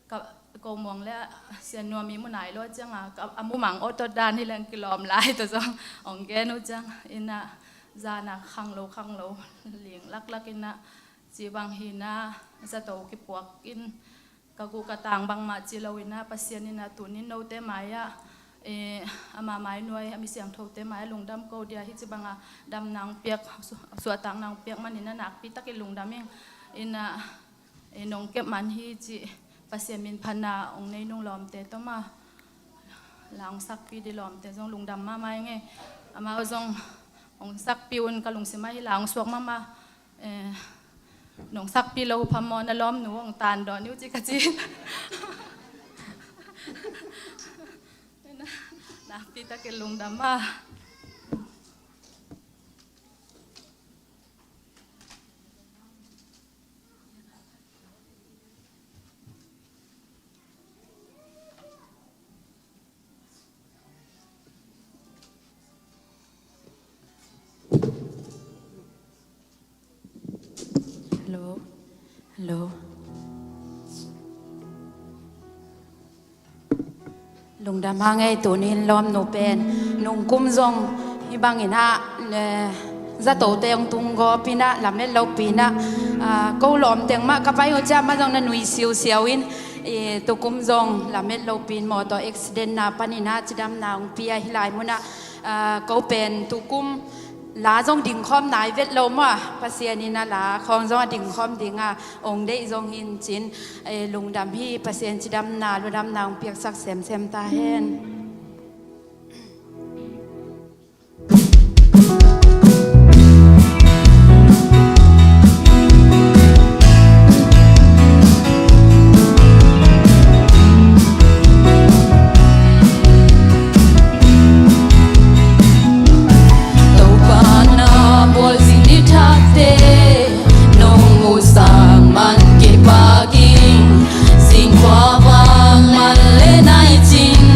ka, ko muang le Sian Nuam i mu nai lo ciang a, ka, a mumang awt awt dan hi leng kilawm lai tua zong hong gen uh ciang in ah, zan a khang lo khang lo ling laklak in ah, ci bang hi in ah, zato kipuak in, ka guh ka tang bangmah ci lo in ah, Pasian in ah tuni note mai ah, eh, ama mai nuai a mi siangthote mai ah lungdam ko dia, hih ci bang a damna hong piak, su-, suahtakna hong piak man in ah nakpi takin lungdam ing. In ah, eh, nong kep man hi cih Pasian min phatna hong nei nung lawmte tawh mah, la hong sakpih ding lawmte zong lungdam mahmah ing e. Amau zong hong sakpih un, ka lungsim ah hih la hong suak mahmah. Eh, nong sakpih lo phamawh na lawmnu hong tandawh ni uh ci ka ci. Nakpi takin lungdam a. Hello. Hello. Lungdam hang ei, tuni in lawmnu pen nungkum zong hih bangin ah, eh, zatote hong tung gawp in ah, lam let lopi in ah, ah, ko lawm teng mah ka pai uh ciang mah zong na nui siusiau in, eh, tukum zong lam let lopi in mawtaw accident na panin ah cidamna hong pia hi lai mun ah, ah, ko pen tukum la zong dingkhawm nai vet lo maw, Pasian in a la khawng zong a dingkhawm ding a hong deih zong hi in cin, eh, lungdam hi, Pasian cidamna ludamna hong piaksak semsem ta hen. Topa na bawl zing ni thakte nong musak man kipak ing. Zingkhua vang man le nai cin,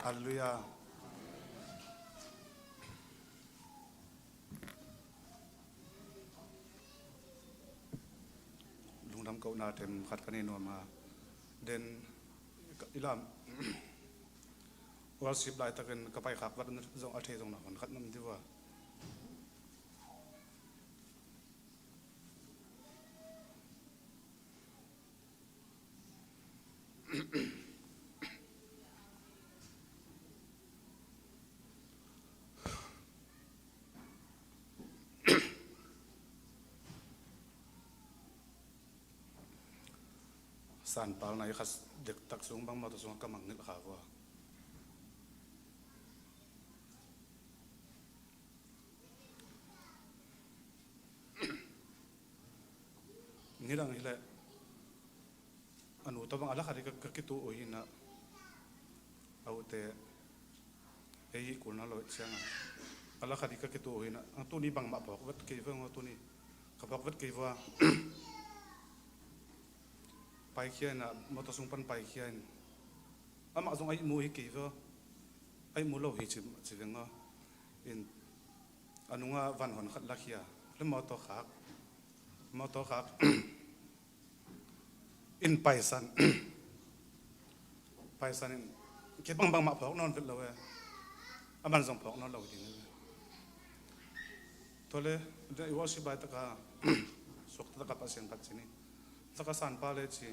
Halleluiah. Lungdam kohna themkhat ka nei nuam a, den i lam worship laitakin ka paikhak vat zong a thei zong na hon khat nam diva. Sanpal nai khat dektak sung bangmah tawh sung a ka mangngilh kha vua. Nidang hileh a nu tawh bang a lakhat hi ka, ka kitu uh hinah, a ute ei hi kulna lo ciangah a lakhat hi ka kitu uh hinah, ang tuni bangmah phawk vet kei vua, ang tuni ka phawk vet kei vua. Paikhia inah, motor sung pan paikhia in, amah zong a ihmu hi kei vua, a ihmu lo hi ci, ci veng aw. In a nungah van hon khat lakhia le motor khak, motor khak in paisan, paisan in kei bangbang mah phawk nawn vet lo e. A man zong phawk nawn lo ding e. Tua le i worship laitaka suakta taka Pasian phat cini. Taka sanpa le ci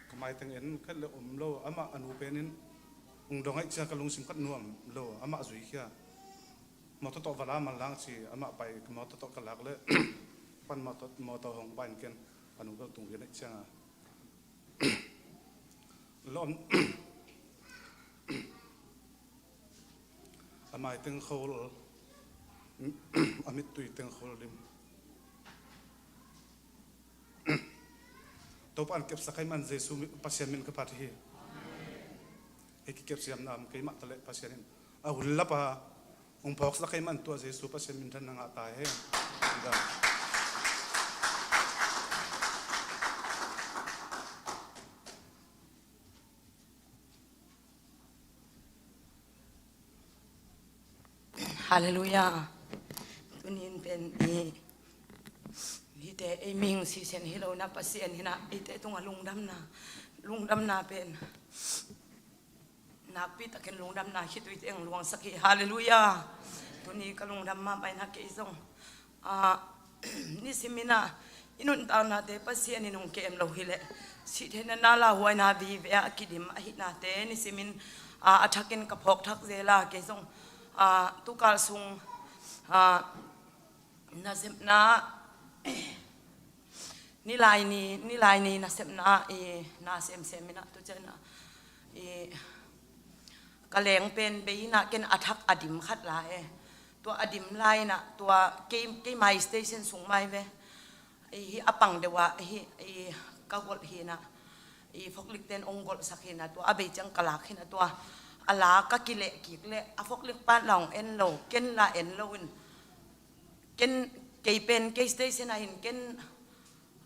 ka maiteng en khat le om lo, amah a nu penin ung dong aih cia ka lungsim khat nuam lo, amah zuikhia. Motor tawh va la manlang ci, amah pai, motor tawh ka lak le pan motor, motor hong pai in ken a nu bel tung lian aih cianga lawm. A mai teng khol, a mittui teng khol lim. Topa an kepsak kai man Jesu mi, Pasian min ka phat hi. Hei kikepsiamna om keimah taleh Pasian in a hun lapa hong phawksak kai man tua Jesu Pasian min than na ngah ta hen. Halleluiah. Tunin pen i hite ei ming sisen hi lo na Pasian hinah eite tunga lungdamna, lungdamna pen nakpi takin lungdamna khitui teng luangsak hi. Halleluiah. Tuni ka lungdam mahmah inah kei zong a, nisimin ah i nuntaknate Pasian in hong kem lo hileh sihtheihna na lauhuaina vive a kidim ahihnate nisimin a, a thakin ka phawk thak zela kei zong a, tukal sung a, nasepna nilai ni, nilai ni nasepna i na semsem inah tu cianah i ka leng pen bei inah ken a thak a dim khat la e. Tua a dim lai inah tua kei, kei mai station sung mai ve. I hi a pang deuh ah hi, i ka golh hinah i foklik ten ong golhsak hinah tua a bei ciang ka lak hinah tua a la ka kileh kik leh a foklik pan la ong en lo, ken la en lo in ken kei pen kei station ah hin ken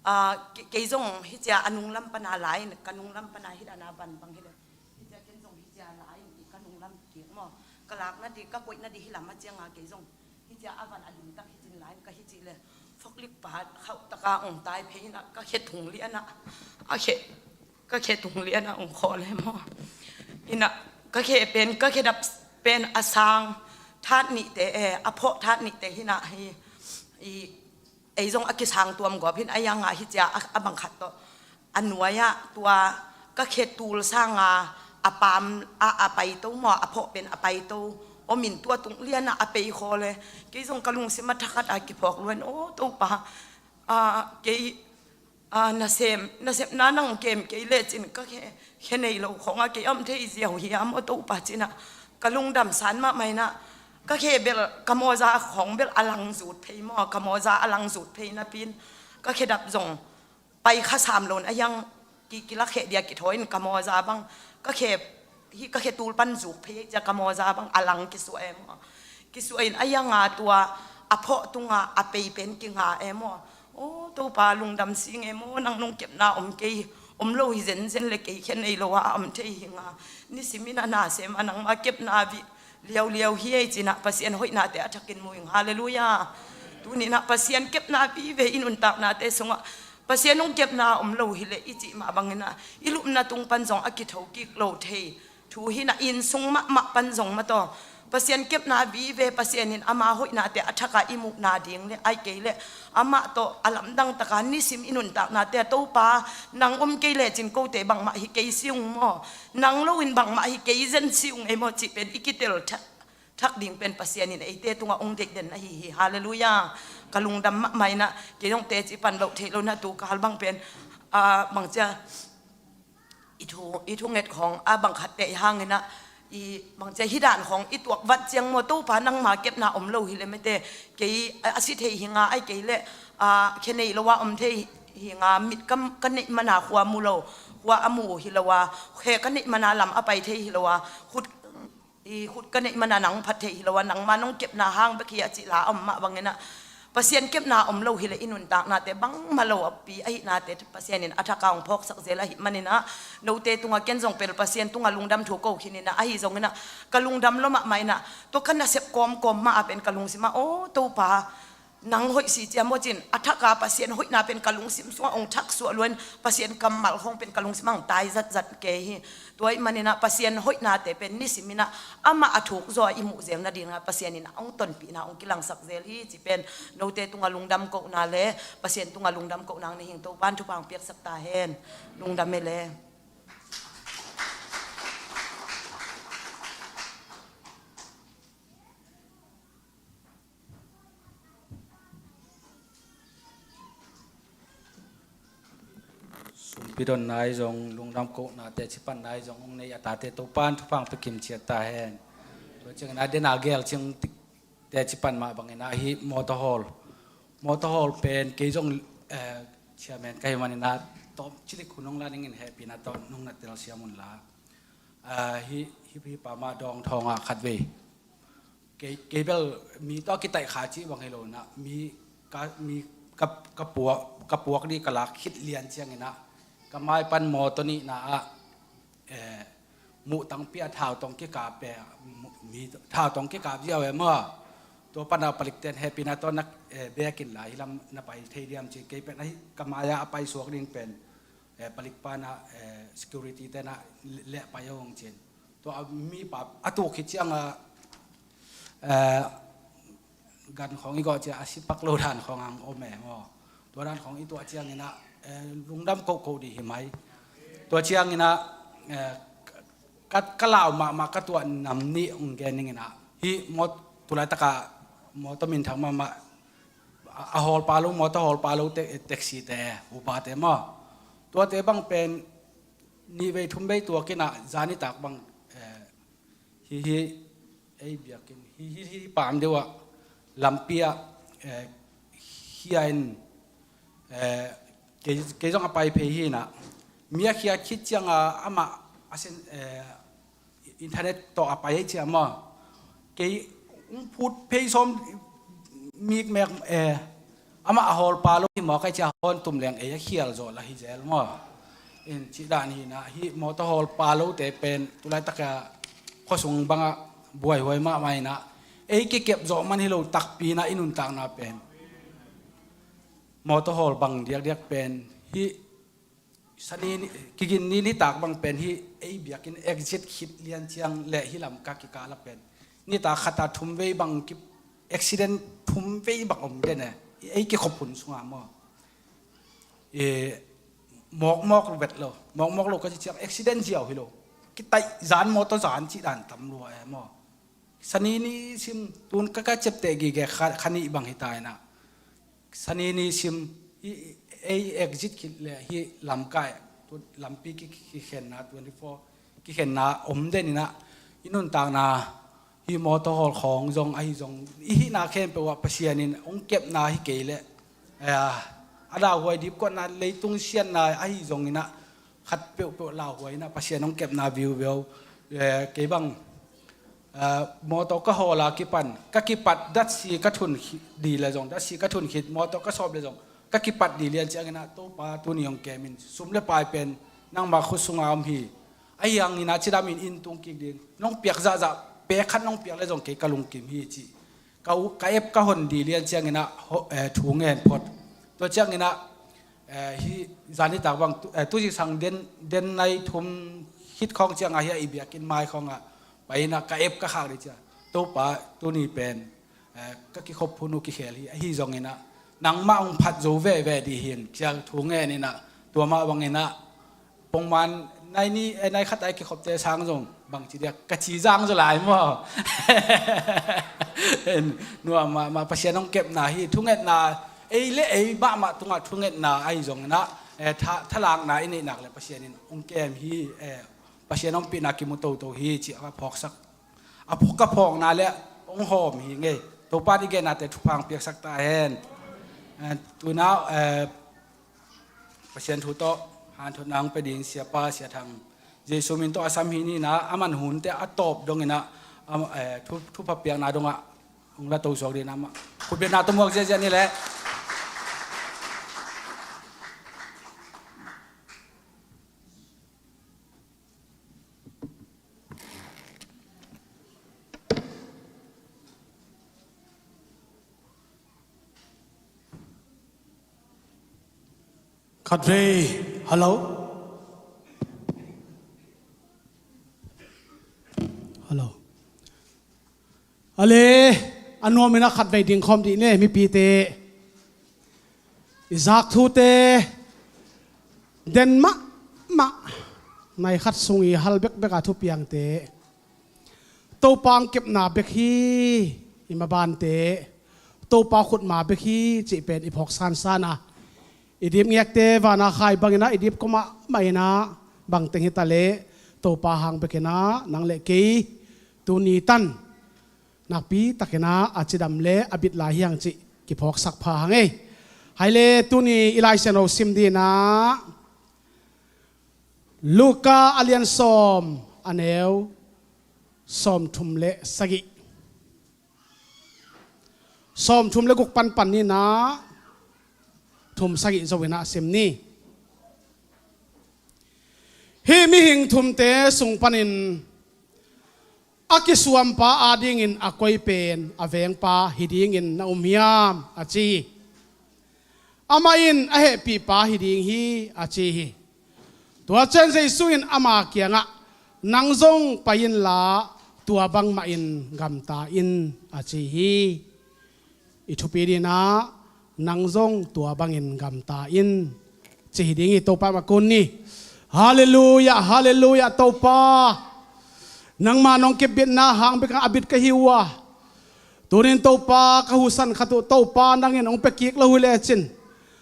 a, ke-, kei zong hicia a nunglam pana la in ka nunglam pana hi dana van bang hileh hicia ken zong hicia la in i ka nunglam kik maw. Ka lakna di, ka koihna di hilam a cianga kei zong hicia a van a limtak hicin la in ka hicih le foklik pa khauhtaka ong tai phei inah ka khe thung lianah a khe, ka khe thung lianah ong khaw le maw. Inah ka khe pen, ka khe dap pen a sang that nihte e, a phawh that nihte hinah hi i ei zong a kisang tuam gawp hin a ianga hicia a, a bangkhat tawh a nuai-ah tua ka khe tul sanga a paam a, a paito maw, a phawh pen a paito om in tua tung lianah a pei khaw le kei zong ka lungsim a thakhat a kiphawk luan aw Topa a, kei a, nasem, nasepna nang kem kei lecin ka khe, khe nei lo khawngah kei a om thei ziau hiam aw Topa cinah ka lungdam san mahmah inah ka khe bel ka mawza khawng bel a lang zut phei maw, ka mawza a lang zut phei napi in ka khe dap zong pai kha sam lo in a hiang ki, kilak kheh dia kithawi in ka mawza bang ka khe hi ka khe tul pan zuk phei cia ka mawza bang a lang kisuah e maw. Kisuah in a hianga tua a phawh tunga a pei pen kinga e maw. Aw Topa lungdam sing e maw, nang nong kepna om kei om lo hi zenzen le kei khe nei lo a om thei hi nga. Nisimin a nasem a nangma kepna vih liauliau hi ei cinah Pasian hoihnate a thakin mu ing. Halleluiah. Tuninah Pasian kepna vive i nuntaknate sungah Pasian hong kepna om lo hileh i cih mah banginah i lupna tung pan zong a kitho kik lo thei thu hinah, inn sung mahmah pan zong mataw Pasian kepna vive, Pasian in ama hoihnate a thaka i muhna ding le ai kei le amah tawh a lamdang taka nisim i nuntaknate a Topa, nang om kei lecin kote bangmah hi kei si ung maw, nang loin bangmah hi kei zen si ung ei maw cih pen i kitel thak, thak ding pen Pasian in eite tungah ong deihden ahi hi. Halleluiah. Ka lungdam mahmah inah kei zong teci pan loh theih lo na tu kal bang pen, ah, bangcia i thu, i thunget khawng a bangkhat teh i hanginah i bangcia hi dan khawng i tuak vat ciang maw, Topa nangma kepna om lo hileh mete kei a, a si thei hi nga, ai kei le, ah, khe nei lo a om thei hi nga, mit ka, ka neih mana khua mu lo, khua a mu uh hi lo a, khe ka neih mana lam a pai thei hi lo a, khut i khut ka neih mana nang phat thei hi lo a, nangma nong kepna hang bek hi a cih la a om mah banginah Pasian kepna om lo hileh i nuntaknate bangmah lo a pi ahihnate Pasian in a thaka hong phawksak zel ahi maninah note tungah ken zong pel Pasian tungah lungdam thu ko khininah ahi zonginah ka lungdam lo mahmah inah tua ka nasep kawmkawm mah a pen ka lungsimah aw Topa nang hoih si ciam aw cin a thaka Pasian hoihna pen ka lungsim sungah ong thaksuah luain Pasian kammal khawng pen ka lungsimah ong tai zatzat kei hi. Tua ih maninah Pasian hoihnate pen nisiminah amah a thuk zaw a i muh zel nadinah Pasian inah ong tonpihna ong kilangsak zel hi ci pen note tungah lungdam kohna le Pasian tungah lungdam kohna ang na hing Topan thupha ang piaksak ta hen. Lungdam e le. Sumpi don nai zong lungdam kohna teci pan nai zong ong nei a tate Topan thupha ang pia kim ciat ta hen. Tua ciangin a den a gel ciang tik teci pan mah bangin a hi mawtaw hawl. Mawtaw hawl pen kei zong, eh, chairman ka hi manin a tawm cilik hun ong la ningin hehpihna tawh nong na telsiam un la. Ah, hi, hi, hi pa mah dawng thawng ah khat vei. Kei, kei bel mi tawh kitaih kha cih bang hi lo inah, mi ka, mi ka, ka puak, ka puak dih ka lak khit lian cianginah, ka mai pan mawtaw nihna ah, eh, muh tangpi a thau tawng kikap e, mu-, mi thau tawng kikap ziau e maw. Tua pana palikten hehpihna tawh na, eh, bekin lai hi lam na pai thei diam ci, kei pen ahi ka mai ah a pai suak ding pen, eh, palik pana, eh, security tena leh pai hong cin. Tua a mipa a tuk khit cianga, eh, gan khawng i gawh cia a sipak lo dan khawng ang om e maw. Tua dan khawng i tuah cianginah, eh, lungdam kohkoh dih hi mai. Tua cianginah, eh, ka, ka lau mahmah ka tuah nam nih ong gen ninginah. Hih maw tulaitaka mawtaw minthang mahmah a, a hawlpa lo, mawtaw hawlpa lo te, taxi te, upa te maw. Tuate bang pen nih vei thum vei tuakinah zanitak bang, eh, hi, hi, ei biakin, hi, hi, hi, pam deuh ah, lampi ah, eh, hia in, eh, kei, kei zong a pai phei hi inah. Mi a khiat khit cianga amah a sen, eh, internet tawh a pai ei ciam maw. Kei ung phut phei sawm mikmek, eh, amah a hawlpa lo hi maw kai cia hawn tum leng ei a khial zawh la hi zel maw. In cih dan hi inah hih mawtaw hawlpa lote pen tulaitaka khuasung bangah buaihuai mahmah inah ei kikep zawh man hi lo takpi inah i nuntakna pen mawtaw hawl bang diakdiak pen hih sani ni, kigin ni nitak bang pen hih ei biakin exit khit lian ciang le hih lam ka kikala pen nitak khata thum vei bang ki accident thum vei bang om den e. Ei kikhop hun sunga maw. E, mawkmawk vet lo. Mawkmawk lo ka ci ciang accident ziau hi lo. Kitaih zan mawtaw zan cih dan tam lua e maw. Sani ni sim tun ka ka ciapteh gige kha, kha nih bang hi ta inah. Sani ni sim hi, ei exit khit le hi lamkai, tu lampi ki, ki, kikhenna twenty four kikhenna om den inah i nuntakna hi mawtaw hawl khawng zong ahi zong i hihna khempeuh ah Pasian in hong kepna hi kei leh, eh, a lauhuai dipkuatna leitung siatna ahi zong inah khat peuhpeuh lauhuai inah Pasian hong kepna viuveu, eh, kei bang, eh, mawtaw ka hawla kipan ka kipat datsi ka thun khi-, di le zong datsi ka thun khit mawtaw ka sawp le zong ka kipat dih lian ciangin ah, Topa, tuni hong kem in, sum le pai pen nangmah khut sunga om hi. Ahi hangin ah cidamin inn tung kik ding, nong piak zahzah, pek khat nong piak le zong kei ka lungkim hi, ci. Ka u-, ka ep ka hon dih lian ciangin ah, ho-, eh, thu ngen phot. Tua ciangin ah, eh, hih zanitak bang tu, eh, tu zingsang den, den nai thum khit khawng ciangah hih a i biakinn mai khawngah pai-in ah ka ep ka khak dih ciang, Topa, tuni pen, eh, ka kikhop hun uh kikhel hi, ahi zongin ah nangmah hong phat zo veve dih hi in, ci-a thu ngen in ah, tua mah bangin ah pongman nai ni, eh, nai khat a i kikhopte sang zong bangci diak ka ci zang zaw lai maw. Nuam mahmah, Pasian hong kepna hi, thungetna, ei le ei mahmah tungah thungetna ahi zongin ah, eh, tha-, thalakna i neih nak le Pasian in hong kem hi, eh, Pasian hong pihna kimu toto hi, ci-a ka phawksak, a phawk, ka phawkna le hong hawm hi ngei. Topa in i gennate thupha hong piaksak ta hen. Eh, tu-in ah, eh, Pasian thu tawh hanthotna hong pia ding Siapa Sia Thang, Jesu min tawh a sam hi ni in ah, a man hunte a tawp dongin ah, am, eh, thu, thupha piakna dongah hong la to suak ding in ah, amah khutbetna tawh muak ziahziah ni leh. Khatvei, hello? Hello. Ale, a nuam in ah khatvei dingkhawm dih ni, mipite. I zak thute den mahmah, nai khat sung i hal bekbek a thupiangte, Topa hong kepna bek hi, i mabante, Topa khutma bek hi, cih pen i phawk sansan a, i dipngekte vana khai bangin ah, i dipkua mahmah in ah, bangteng hi ta leh, Topa hang bekin ah nang le kei tuni tan nakpi takin ah a cidam le a bit lai hi hang cih kiphawksak pha hang ei. Hai le, tuni i Lai Siangtho sim ding in ah, Luka a lian sawm, a neu sawmthum le sagih. Sawmthum le guk pan pan ni in ah, thum sagih zo in ah sim ni. Hih mihing thumte sung panin a kisuampa adingin a koi pen a vengpa hi dingin na um hiam, a ci hi. Amah in a hehpihpa hi ding hi, a ci hi. Tua ciang Jesu in ama kiangah, nang zong pai inla tua bangmahin gamta in, a ci hi. I thupi ding in ah, nang zong tua bangin gamta in, ci hi ding hi. Topa mah kun ni. Halleluiah, halleluiah, Topa. Nangma nong kipbitna hang bek a bit ka hi uh a, tunin Topa ka husan khat uh Topa nangin hong pia kik lo hi lecin,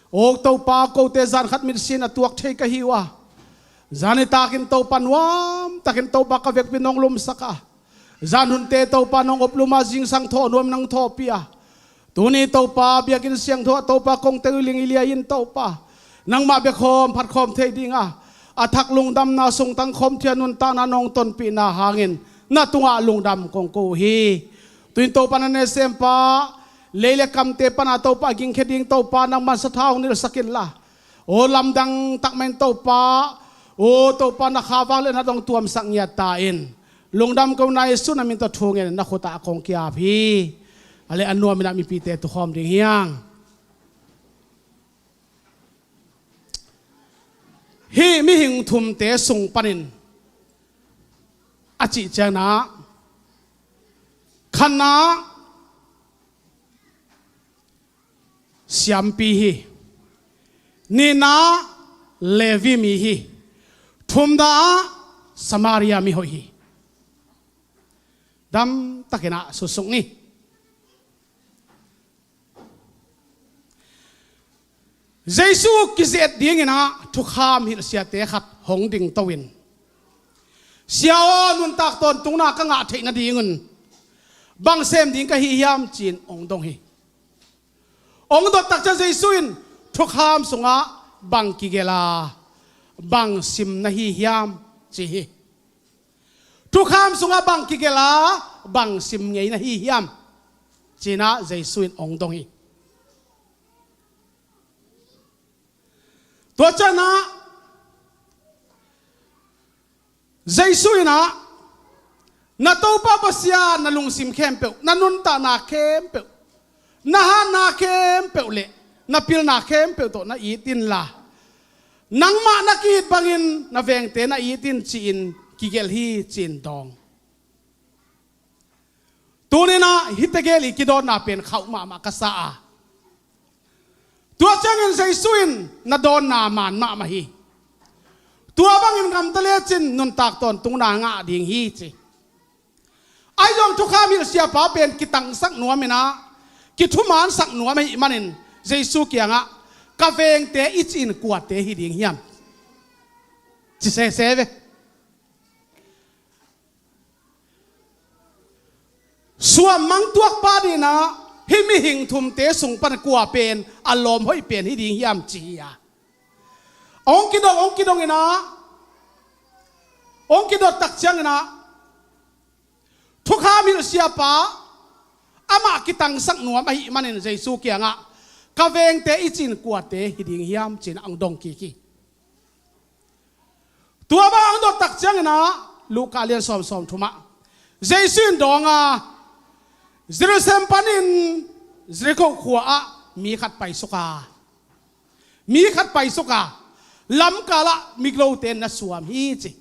aw Topa, kote zan khat mitsin a tuak thei ka hi uh a, zan nitakin Topa nuamtakin Topa ka vekpi nong lumsak a, zan hunte Topa nong oplum a, zingsang thawh nuam nang thawhpih a, tuni Topa biakinn siangtho ah Topa kong teu ling i liai in Topa, nangmah bia khawm phat khawm thei ding a, a thak lungdamna sung tang khawm thia nuntakna nong tonpihna hangin na tungah lungdam kong ko uh hi. Tuin Topa na ne sempa, lei le kamte pana Topa a gingkhia ding Topa nangman sathau hong nilhsak inla, aw lamdang takmah in Topa, aw Topa na kha vang le na dong tuamsak ngiat ta in. Lungdam ko na Jesu na min tawh thu ngen na khutah kong kiap hi. A le a nuam in ah mipite tukhawm ding hi hang. Hih mihing thumte sung panin a cih ciangin ah, khatna siampi hi, nihna Levi mi hi, thumna ah Samaria mihoih hi. Damtakin ah susuk ni. Jesu kizet dingin ah thukham hilhsiate khat hong dingto in, Sia aw, nuntak tawntungna ka ngah theih nadingun bang sem ding ka hi hiam, ci-in hong dong hi. Hong dot takciang Jesu in, thukham sungah bang kigelh a bang sim na hi hiam, ci hi. Thukham sungah bang kigelh a bang sim ngei na hi hiam, ci-in ah Jesu in hong dong hi. Tua ciangin ah Jesu in ah, na Topa Pasian na lungsim khempeuh, na nuntakna khempeuh, na hatna khempeuh le na pilna khempeuh tawh na it inla, nangmah na ki-it bangin na vengte na it in, ci-in kigelh hi, ci-in dawng. Tuni-in ah hihte gel i kidawnna pen khauh mahmah ka sa a, tua ciangin Jesu in na dawnna man mahmah hi. Tua bangin gamta lecin nuntak tawntungna ngah ding hi, ci. Ahi zong thukham hilh siapa pen kitangsak nuam in ah, kithumansak nuam ahih manin Jesu kiangah, ka vengte i cih in kuate hi ding hiam, ci sese ve. Suammang tuakpa adingin ah hih mihing thumte sung pan kua pen a lawm hoih pen hi ding hiam, ci hi a. Hong kidong, hong kidong in ah, hong kidot tak ciangin ah, thukham hilh siapa amah kitangsak nuam ahih manin Jesu kiangah, ka vengte i cih in kuate hi ding hiam, ci-in hong dong kik hi. Tua bang hong dot tak ciangin ah, Luka lian sawm, sawmthum ah Jesu in dawng a, Jerusalem panin Jericho khua ah mi khat paisuk a, mi khat paisuk a, lamkal ah migilote na suam hi, ci.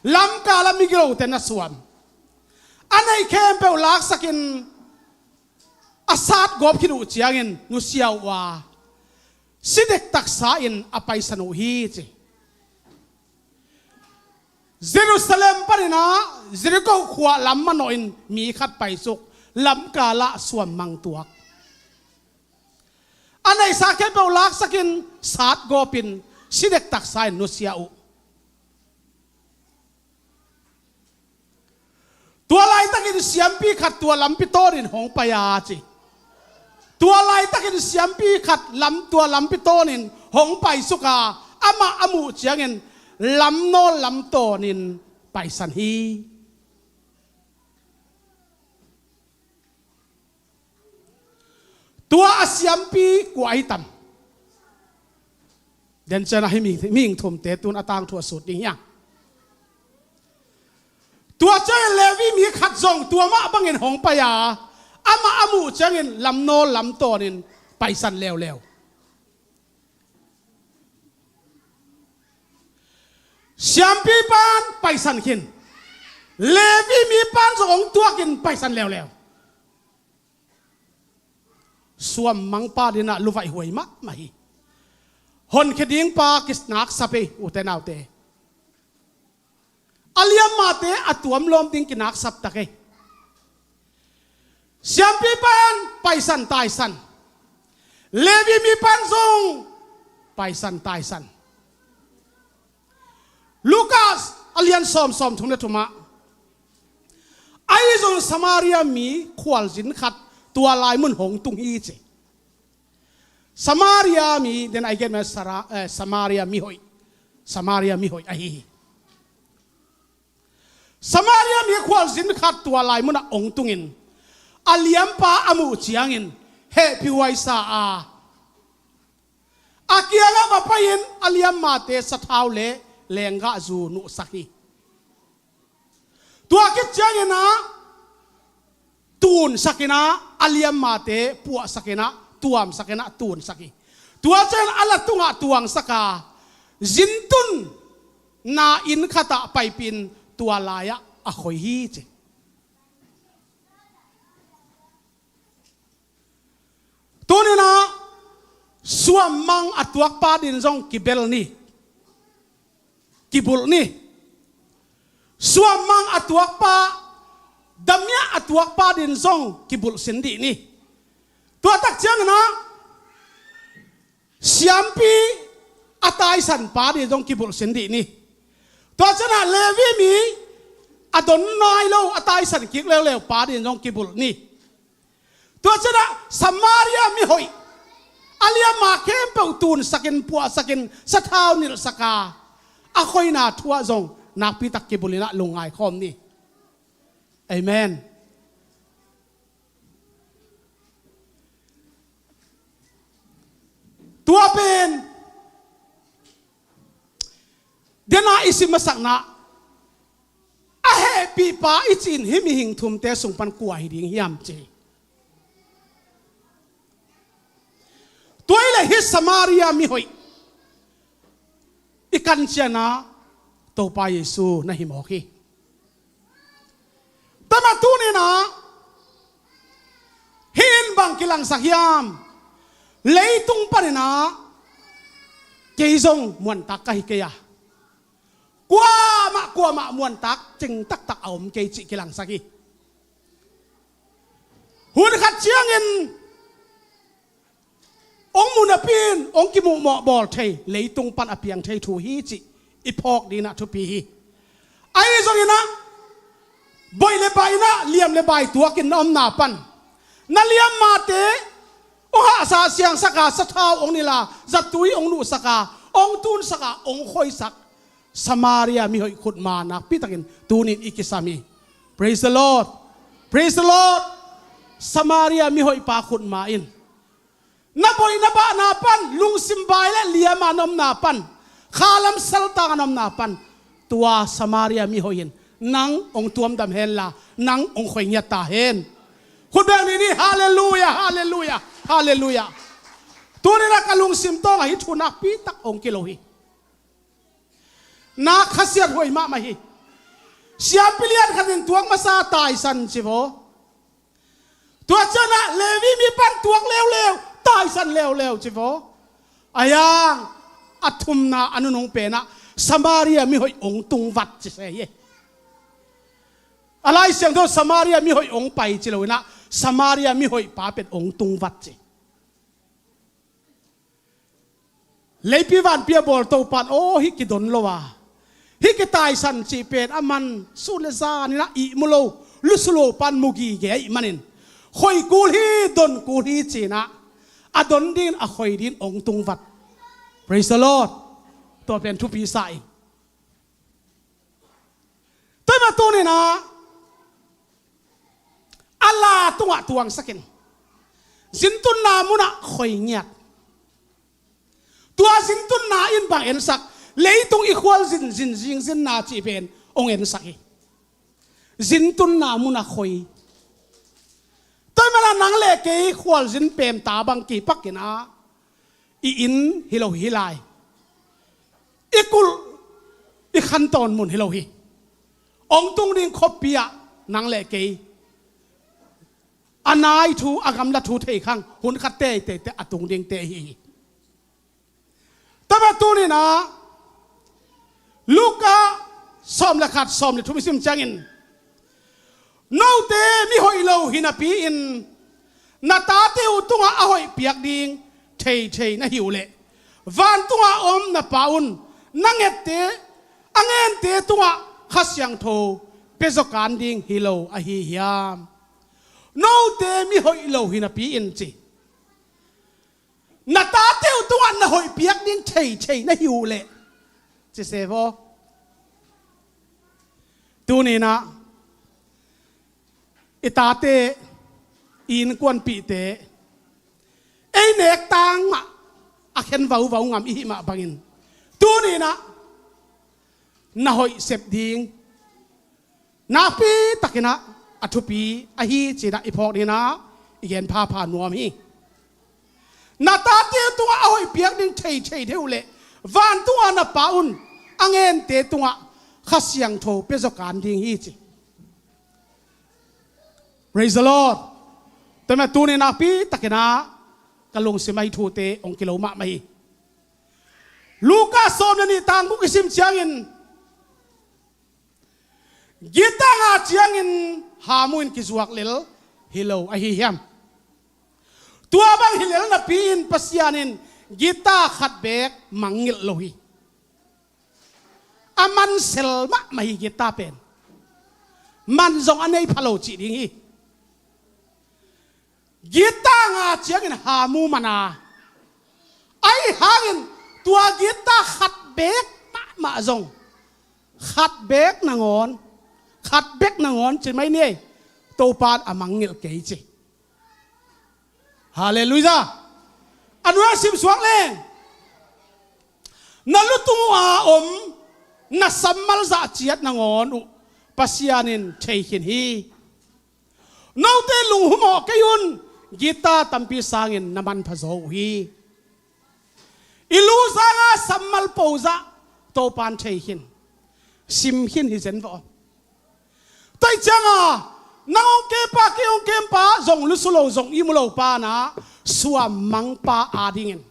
Lamkal ah migilote na suam. A neih khempeuh laksakin a satgawp khit uh ciangin nusia uh a, si dektaksa in a paisan uh hi, ci. Jerusalem panin ah Jericho khua lam manawhin mi khat paisuk, lamkal ah suammang tuak. A neihsa khempeuh laksakin satgawpin si dektaksa in nusia uh. Tua laitakin siampi khat tua lampi tawnin hong pai a, ci. Tua laitakin siampi khat lam, tua lampi tawnin hong paisuk a, amah a muh ciangin lamnawl lam tawnin paisan hi. Tua a siampi kua ahi tam? Den ciangin ah hih mi, mihing thumte tun a tangthu a sut ding hi a. Tua ciangin Levi mi khat zong tua mah bangin hong pai a, amah a muh ciangin lamnawl lam tawnin paisan leuleu. Siampi pan paisan khin, Levi mi pan zong hong tuakin paisan leuleu. Suammangpa adingin ah luvaih huai mahmah hi. Honkhia ding pa kinaksap ei, ute naute. A liammate a tuam lawm ding kinaksap tak ei. Siampi pan paisan taisan, Levi mi pan zong paisan taisan. Lukas a lian sawm, sawmthum le thum ah, ahi zong Samaria mi khualzin khat tua lai mun hong tung hi, ci. Samaria mi, den a i gen mah Sara-, eh, Samaria mihoih, Samaria mihoih ahi hi. Samaria mi khualzin khat tua lai munah hong tungin a liampa a muh ciangin hehpihhuai sa a, a kiangah va pai-in a liammate sathau le lenggahzu nuhsak hi. Tua khit ciangin ah tunsak in ah, a liammate puahsak in ah, tuamsak in ah tunsak hi. Tua ciangin a la tungah tuangsak a, zintunna inn khatah paipih in tua lai-ah a khoi hi, ci. Tuni-in ah suammang a tuakpa adingin zong kibel ni, kibulh ni. Suammang a tuakpa, damiah a tuakpa adingin zong kibulh sin dih ni. Tua tak ciangin ah siampi a taisanpa adingin zong kibulh sin dih ni. Tua ciangin ah Levi mi a don nai lo, a taisan kik leuleu pa adingin zong kibulh ni. Tua ciangin ah Samaria mihoih, a liamma khempeuh tunsakin, puahsakin, sathau nilhsak a, a khoina thu ah zong nakpitak kibulh in ah lungngai khawm ni. Amen. Tua pen Dena i sim masakna, a hehpihpa i cih in hih mihing thumte sung pan kua hi ding hiam ci hi. Tua hi leh hih Samaria mihoih i kancian a Topa Jesu na hi mawk hi. Tua mah tuni-in ah hih in bang kilangsak hiam? Leitung panin ah kei zong muantak ka hi kei a, kuamah kuamah muantak cing taktak a om kei cih kilangsak hi. Hun khat ciangin hong mu napi-in hong kimuhmawh bawl thei, leitung pan a piang thei thu hi cih i phawk dingin ah thupi hi. Ahi zongin ah, boih le bai in ah, liam le bai tuakin na omna pan, na liammate hong hahsa siangsak a, sathau hong nilh a, zatui hong nuhsak a, hong tunsak a, hong khoisak Samaria mihoih khutma nakpi takin tuni-in i kisam hi. Praise the Lord. Praise the Lord. Samaria mihoihpa khutma in na boih na bahna pan, lungsim bai le liam a na omna pan, khalam saltang a na omna pan, tua Samaria mihoih in nang hong tuamdam henla, nang hong khoi ngiat ta hen. Khut beng ni ni, halleluiah, halleluiah, halleluiah. Tuni-in ah ka lungsim tawng ah hih thu nakpi tak hong kilo hi. Na khasiat huai mahmah hi. Siampi lian khat in tuak masa taisan ci vaw. Tua ciangin ah Levi mi pan tuak leuleu, taisan leuleu ci vaw. Ahi zongin a thumna a nunung pen ah Samaria mihoih hong tungvat ci se hi. A Lai Siangtho Samaria mihoih hong pai ci lo-in ah Samaria mihoihpa pen hong tungvat ci. Leipi vanpi a bawl Topa in aw, hih kidon lo a, hih kitaisan cih pen a man sun le zan in ah ihmu lo, lusu lo pan mu gige ahih manin, khoi kul hi, don kul hi ci-in ah a don dingin, a khoi dingin hong tungvat. Praise the Lord. Tua pen thupi sa ing. Tua mah tuni-in ah a la tungah tuangsak in, zintunna munah khoi ngiat. Tua zintunna in bang ensak? Leitung i khualzin, zinzing zinna cih pen hong ensak hi. Zintunna munah khoi. Tua mah nang le kei khualzin pemta bang kipakin ah i inn hi lo hi lai, i kulh, i khantawn mun hi lo hi. Hong tung ding khuapi ah nang le kei a nai thu, a gamla thu thei khang, hun khat teitei teh a tung dingte hi hi. Tua mah tuni-in ah Luka sawm le khat, sawm le thum i sim ciangin, note mihoih lo hi napi-in na tate uh tungah a hoih piak ding theithei na hi uh leh, vantungah a om na Pa un na ngente, a ngente tungah Kha Siangtho pia zaw kan ding hi lo ahi hiam? Note mihoih lo hi napi-in ci. Na tate uh tungah na hoih piak ding theithei na hi uh leh, ci se vaw. Tuni-in ah i tate, i innkuanpihte, ei nek tang mah, a khen vauvau ngam i hih mah bangin, tuni-in ah na hoih sep ding nakpi takin ah a thupi ahi ci-in ah i phawk dingin ah i gen phapha nuam hi. Na tate tungah a hoih piak ding theithei deuh leh, vantungah na Pa un a ngente tungah Kha Siangtho pia zaw kan ding hi ci. Praise the Lord. Tua mah tuni nakpi takin ah ka lungsim ah hih thute hong kilo mahmah hi. Luka sawm le nih, tang guk i sim ciangin, gittah ngah ciangin hamu in kizuak lel hi lo ahi hiam? Tua bang hi lel napi-in Pasian in gittah khat beek mangngilh lo hi. A man sel mahmah hi gittah pen. Man zong a nei pha lo cih ding hi. Gittah ngah ciangin hamu man a, ahi hangin tua gittah khat beek mahmah zong, khat beek nangawn, khat beek nangawn ci mai ni ei, Topa in a mangngilh kei ci. Halleluiah. A nuai ah sim suak leng, na lutung uh a om Na sammal zah ciat nangawn uh Pasian in thei khin hi. Note lunghumawh kei un, gitta tampi sangin na manpha zaw uh hi. I lu zanga sammal po zah Topan thei khin, sim khin hi zen vawh. Tua cianga nang hong kempa, kei hong kempa, zong lusu lo, zong imu lo pa na suammangpa adingin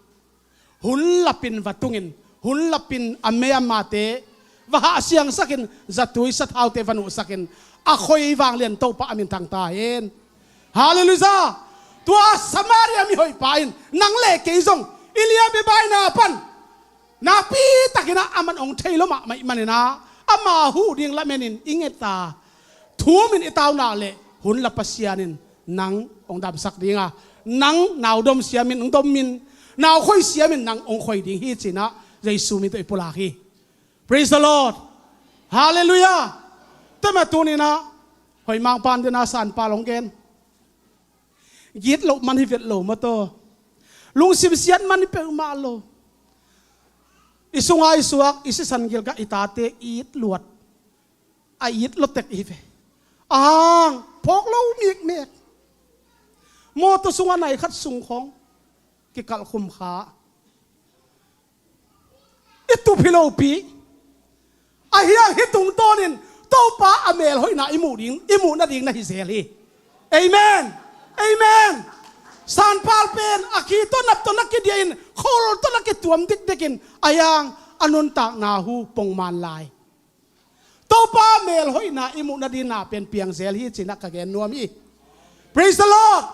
hun lapin va tungin, hun lapin a mei a mate va hahsiangsakin, zatui sathaute va nuhsakin, a khoi vanglian Topa a minthang ta hen. Halleluiah. Tua Samaria mihoihpa in nang le kei zong i liam i baina pan nakpi takinah aman hong thei lo mahmah ih maninah, ama huh ding lamenin i ngeta, thumin i tauna le hun la Pasian in nang hong damsak dinga, nang naudom siamin hong domin, naukhoi siamin nang hong khoi ding hi cinah Jesu min tawh i pulak hi. Praise the Lord. Halleluiah. Tua mah tuninah hoimang pan dinah sanpal hong gen. Git loh man hi vet lo maw taw. Lungsim siat man hi peuhmah lo. I sunga i suak, i sisan gilgah, i tate it luat, a it lo tek hi ve. A hang phawk lo mikmek. Mawtaw sunga nai khat sung khawng kikalh khum kha. I tup hi lopi. Ahi hang hih tungtawnin Topa a melhoihna i muh ding, i muh nading na hi zel hi. Amen. Amen. Sanpal pen a khi tawh nap tawh na kidiahin, khol tawh na kituam dikdikin, ahi hang a nuntakna hu pongman lai. Topa melhoihna i muh nadingna pen piang zel hi cinah ka gen nuam hi. Praise the Lord.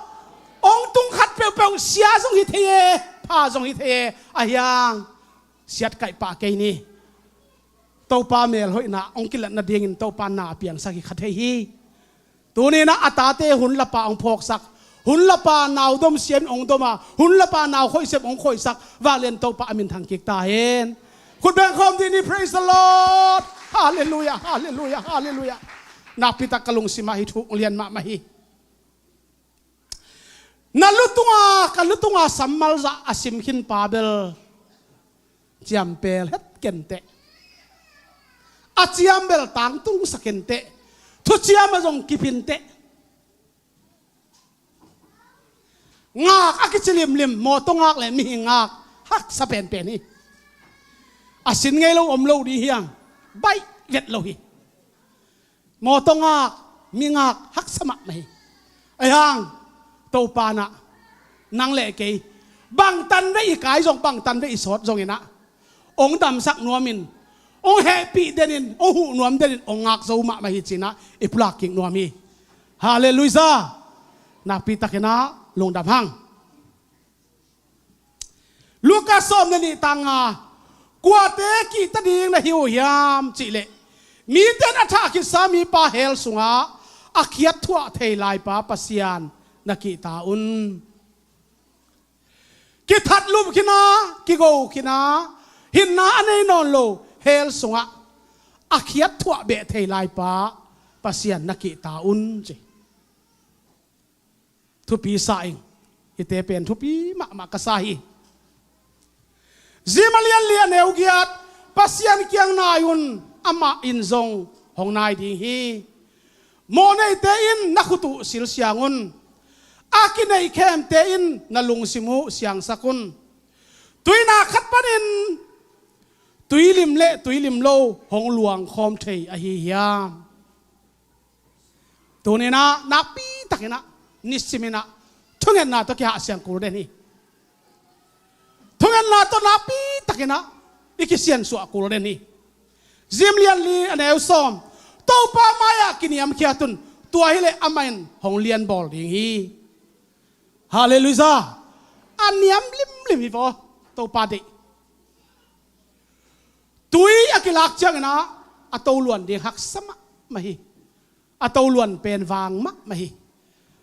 Hong tung khat peuhpeuh sia zong hi thei e, pha zong hi thei e, ahi hang siat kaih pah kei ni. Topa melhoihna hong kilat nadingin Topa na a piangsak hi kha thei hi. Tuninah a tate hun lapa hong phawksak, hun lapa naudom siamin hong doma, hun lapa naukhoih siam hong khoihsak vanglian Topa a minthang kik ta hen. Khut beng khawm dih ni. Praise the Lord. Halleluiah, halleluiah, halleluiah. Nakpitak ka lungsimah hi, thu lian mahmah hi. Na lutunga, ka lutunga sammal zah a sim khin pa bel ciampel het kenteh. A ciam bel tangtungsa kenteh. Thuciam a zong kipinteh. Ngak a kici limlim, mawtaw ngak le mihing ngak haksa penpen hi. A sin ngei lo om lo ding hiang, baih vet lo hi. Mawtaw ngak, mi ngak haksa mahmah hi. Ahi hang Topa nah nang le kei bangtan ve i kai zong, bangtan ve i sawt zonginah hong damsak nuamin, hong hehpih denin, hong huh nuam denin hong ngak zo mahmah hi cinah i pulak kik nuam hi. Halleluiah. Nakpitakinah lungdam hang. Luka sawm le nih tang nga, kuate kihta ding na hi uh hiam cihleh, mite in a thah khitsa mipa hell sungah a khiat thuah thei laipa Pasian na kihta un. Kithat lum khina, kigo khina, hinna a nei nawn lo hell sungah a khiat thuah beh thei laipa Pasian na kihta un ci. Thupi sa ing. Hihte pen thupi mahmah ka sa hi. Zim a lian li a neu giat, Pasian kiang nai un, amah in zong hong nai ding hi. Mawhneite in na khut uh silsiang un, a kineih khemte in na lungsim uh siangsak un. Tuinak khat panin tuilim le tuilim lo hong luangkhawm thei ahi hiam? Tuninah nakpitakinah nisiminah thungetna tawh kihahsiang kul den hi. Thungetna tawh nakpitakinah i kisiansuah kul den hi. Zim lian li a neu sawm, Topa mai-ah kiniamkhiat un, tua hileh amah in hong lianbawl ding hi. Halleluiah. A niam limlim hi vaw, Topa deih. Tui a kilak cianginah a to luan ding haksa mahmah hi. A to luan pen vang mahmah hi.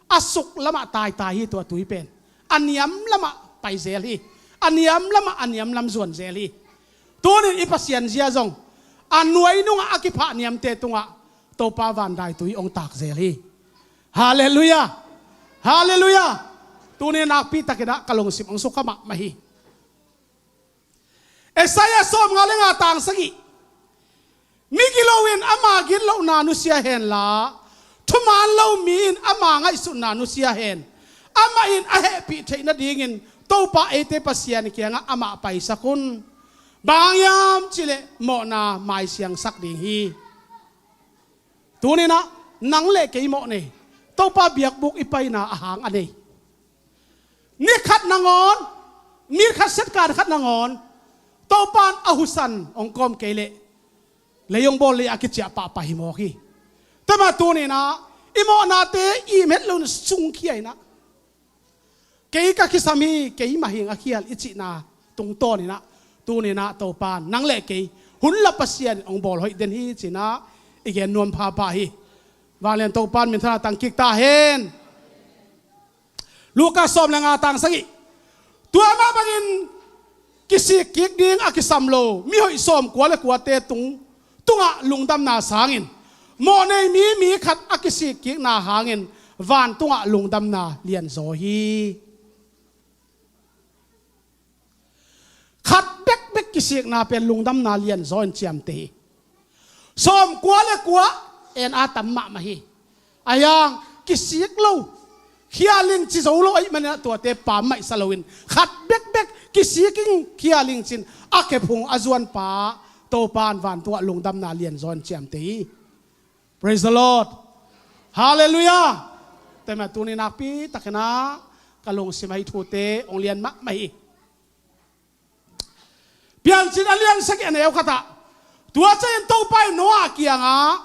A suk lamah taitai hi tua tui pen. A niam lamah pai zel hi. A niam lamah a niam lam zuan zel hi. Tunin i Pasian zia zong a nuai nungah a kiphah niamte tungah Topa vandai tui hong tak zel hi. Halleluiah. Halleluiah. Tunin nakpitakinah ka lungsim hong sukha mahmah hi. Isaiah sawmnga le nga tang sagih, Migilo in ama gitlohna nusia henla, thuman lo mi in ama ngaihsutna nusia hen. Amah in a hehpih theih nadingin Topa eite Pasian kiangah amah paisak un. Bang hang hiam cihleh mawhna maisiangsak ding hi. Tuninah nang le kei mawh nei. Topa biakbuk i paina a hang a nei. Ni khat nangawn, ni khat siatkan khat nangawn Topa in a husan hong kawm kei leh lei hong bawl lei a kiciah pahpah hi mawk hi. Tua mah tuninah i mawhnate i met loin sungkhia inah kei ka kisam hi, kei mah hing a khial i cihna tungtawninah tuninah Topa in nang le kei hun la Pasian in hong bawl hoih den hi cinah i gen nuam phapha hi. Vanglian Topa in minthanna tangkik ta hen. Luka sawm le nga tang sagih. Tua mah bangin kisik kik ding a kisam lo mihoih sawm kua le kuate tung tungah lungdamna sangin mawh nei mi mi khat a kisik kikna hangin vantungah lungdamna lianzaw hi. Khat bekbek kisikna pen lungdamna lianzaw in ciamteh hi. Sawm kua le kua en a tam mahmah hi. A hiang kisik lo, khialing ci zo lo ahih maninah tuate pammaihsa loin khat bekbek kisik in khialing cin a kep hung a zuanpa Topa in vantungah lungdamna lianzaw in ciamteh hi. Praise the Lord. Halleluiah. Tua mah tuni nakpi takinah ka lungsim ahi thute hong lian mahmah hi. Piancil a lian sagih a neu khatah tua ciangin Topa in Noah kiangah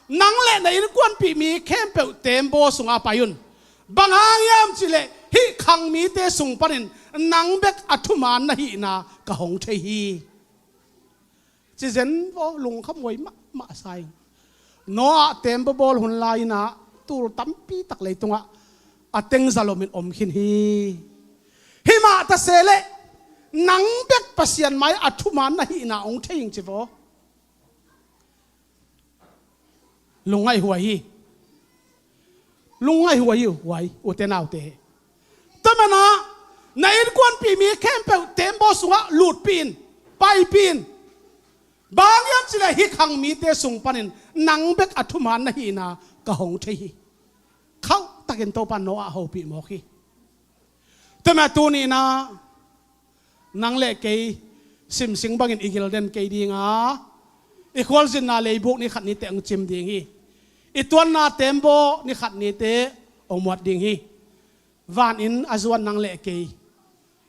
nang le na innkuanpih mi khempeuh tembaw sungah pai un. Bang hang hiam cihleh hih khang mite sung panin nang bek a thuman na hihna ka hong thei hi. Ci zen vaw, lungkham huai mahmah sa ing. Noah tembaw bawl hun lai-inah tul tampi tak leitungah a teng zalomin om khin hi. Hih mah ta se leh nang bek Pasian mai a thuman na hihna hong thei ing ci vaw. Lungngaih huai hi. Lungngaih huai hi, huai, ute naute. Tua manah na innkuanpih mi khempeuh tembaw sungah lutpih in, paipih in. Bang hang hiam cihleh hih khang mite sung panin nang bek a thuman na hihna ka hong thei hi. Khauh takin Topa in Noah hopih mawk hi. Tua mah tuninah nang le kei simsing bangin i gil den kei dinga, i khualzinna leibuk ni khat nite hong cim ding hi. I tuanna tembaw ni khat nite hong muat ding hi. Vanin a zuan nang le kei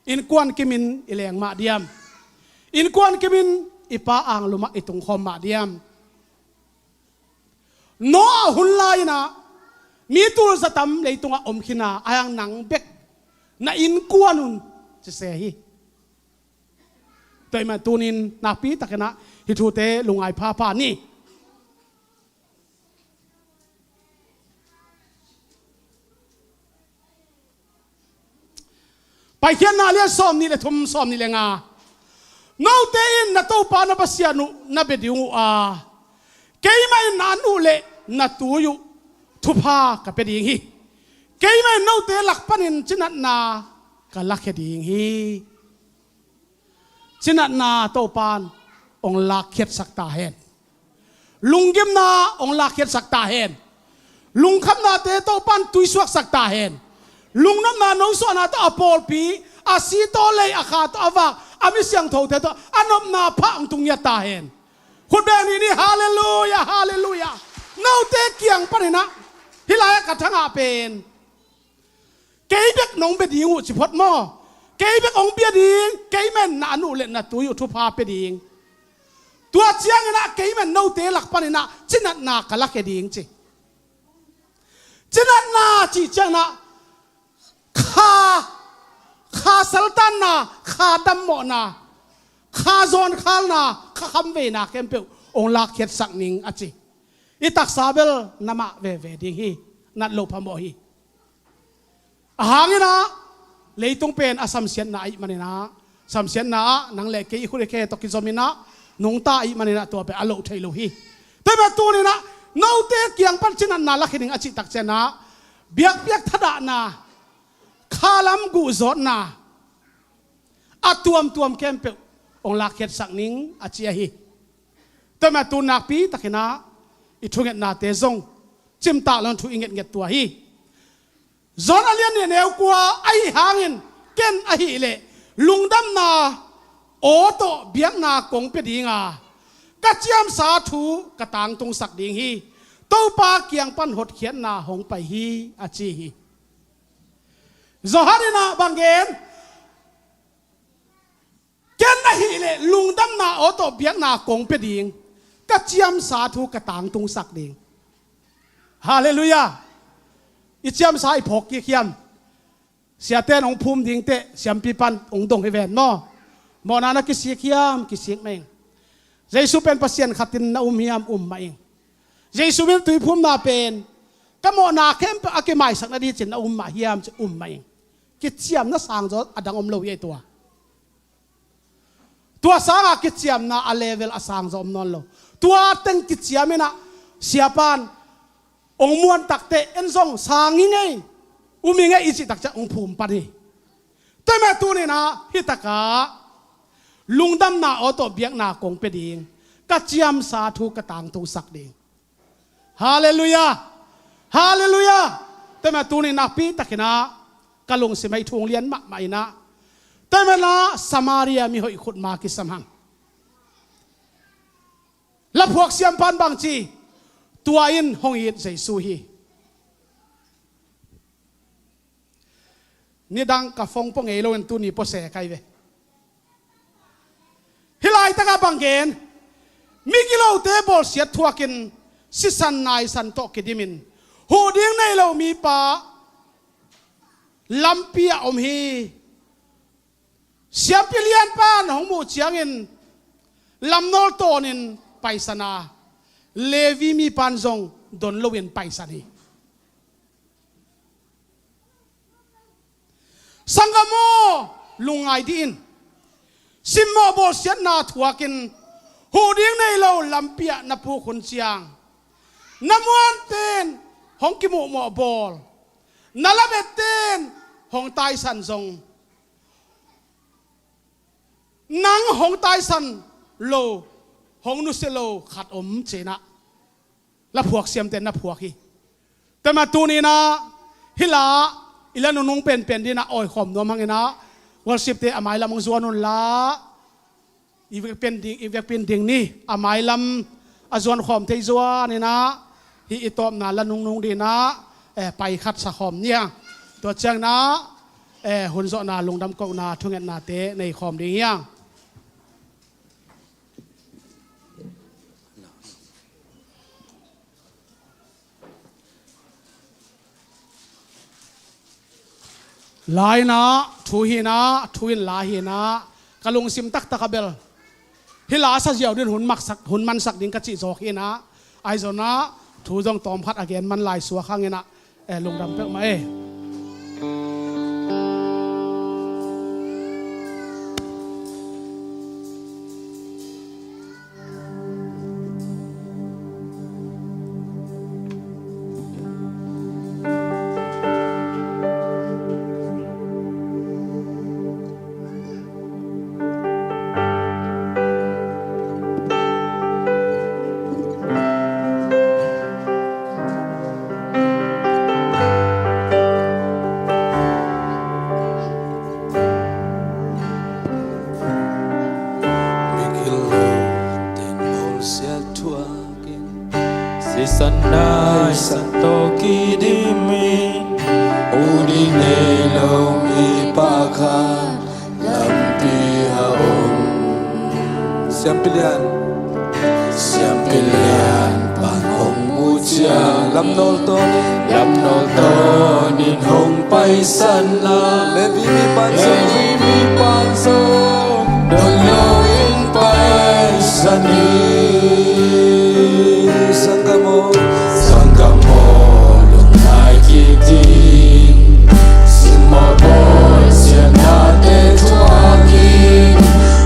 innkuan kimin i leng mah diam? Innkuan kimin i Pa anglumah i tungkhawm mah diam? Noah hun lai-inah mi tul zatam leitungah om khin a, a hiang nang bek na innkuan un ci se hi. Tua ahih manin tunin nakpi takinah hih thute lungngai phapha ni. Paikhiatna lian sawm nih le thum, sawm nih le nga. Note in na Topa na Pasian uh na bia ding uh a, keimah in na an uh le na tui uh thupha ka pia ding hi. Keimah in note lak panin cinatna ka lakhia ding hi. Cinatna Topa in hong lakkhiatsak ta hen. Lunggimna hong lakkhiatsak ta hen. Lungkhamnate Topa in tuisuaksak ta hen. Lungnopna nosuahna tawh a pawlpi, a si tawh lei, a kha tawh a vak, a mi siangthote tawh a nopna phah hong tung ngiat ta hen. Khut beng ni, halleluiah, halleluiah. Note kiang paninah hih lai-ah ka thangah pen kei bek nong bia ding uh ci phot maw? Kei bek hong bia ding, keimah in na an uh le na tui uh thupha pia ding. Tua cianginah keimah in note lak paninah cinatna ka lakhia ding ci. Cinatna cih cianginah kha, kha saltanna, kha dammawhna, kha zawnkhalna, kha khamveina khempeuh hong lakkhiatsak ning a ci. I taksa bel na mah veve ding hi, nat loh phamawh hi. A hanginah leitung pen a samsiatna ahih maninah, samsiatna ah nang le kei i khut i khe tawh kizominah nungta ahih maninah tua pen a loh thei lo hi. Tua mah tuninah note kiang pan cinatna lakhia ning a cih tak cianah biakpiak thadahna, khalam guhzawtna, a tuamtuam khempeuh hong lakkhiatsak ning a ci ahi. Tua mah tu nakpi takin ah i thungetnate zong cimtak lo thu i ngetnget tua hi. John a lian nih neu kua, ahi hangin ken ahileh lungdamna aw tawh biakna kong pia ding a, ka ciamsa thu ka tangtungsak ding hi. Topa kiang pan hotkhiatna hong pai hi, a ci hi. Johan in ah bang gen? Ken ahileh lungdamna aw tawh biakna kong pia ding, ka ciamsa thu ka tangtungsak ding. Halleluiah. I ciamsa i phawk kik hiam? Siate in hong phum ding teh siampi pan hong dong hi ven maw? Mawhna na kisik hiam? Kisik mah ing. Jesu pen Pasian khatin na um hiam? Um mah ing. Jesu min tuiphumna pen ka mawhna khempeuh a kimaisak nading cin na um mah hiam? Ci um mah ing. Kiciamna sangzaw a dang om lo hi ei tua. Tua sanga kiciamna a level a sangzaw om nawn lo. Tua teng kiciam in ah siapan hong muan takteh en zong sang hi ngei, um hi ngei i cih takciang hong phum pan hi. Tua mah tunin ah hih takah lungdamna aw tawh biakna kong pia ding, ka ciamsa thu ka tangtungsak ding. Halleluiah. Halleluiah. Tua mah tunin nakpi takin ah ka lungsim ah i thu hong lian mahmah in ah, tua mah in ah Samaria mihoih khut ma kisam hang. Laphuak siampan bang ci? Tua in hong it Jesu hi. Nidang ka phone pua ngei loin tuni pua se kai ve. Hih laitakah bang gen? Migilote bawlsiat thuakin sisan naisan tawh kidimin huh ding nei lo mipa lampi ah om hi. Siampi lianpan hong muh ciangin lamnawl tawnin paisan a, Levi mipan zong don loin paisan hi. Sanggam aw, lungngai dih in. Simmawh bawlsiatna thuakin huh ding nei lo lampi ah na puk hun ciang, na muanten hong kimuhmuh bawl, na lametten hong taisan zong, nang hong taisan lo, hong nusia lo khat om ci-in ah laphuak siamte na phuak hi. Tua mah tunin ah hih la i la nunung penpen dingin ah awikhawm nuam hangin ah worshipte a mailam hong zuan un la. I vekpi-in ding, i vekpi-in ding ni, a mailam a zuan khawm thei zuan in ah hih i tawpna la nungnung dingin ah, eh, pai khat sa khawm ni hang. Tua ciangin ah, eh, hun zawhna, lungdam kohna, thungetnate nei khawm ding hi hang. La in ah, thu hi in ah, thu in la hi in ah, ka lungsim taktak ah bel hih la sa ziau dingin hun maksak, hun mansak ding ka cih zawk hi in ah, ahi zongin ah thu zong tawmkhat a gen man lai suak hangin ah, eh, lungdam peuhmah e. Migilo teng bawlsiat thuakin sisan naisan tawh kidimin, uh ding nei lo mipa khat lampi a om. Siampi lian, siampi lian pan hong muh ciang, lamnawl tawnin, lamnawl tawnin hong paisan a, Levi mipan zong, Levi mipan zong don loin paisan hi. Sanggam aw, sanggam aw, lungngai kik ding. Simmawh bawlsiatnate thuakin,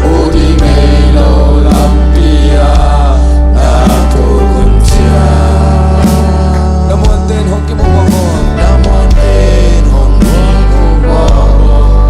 uh ding nei lo lampi ah na puk hun ciang, na muanten hong kimuhmuh bawl, na muanten hong kimuhmuh bawl,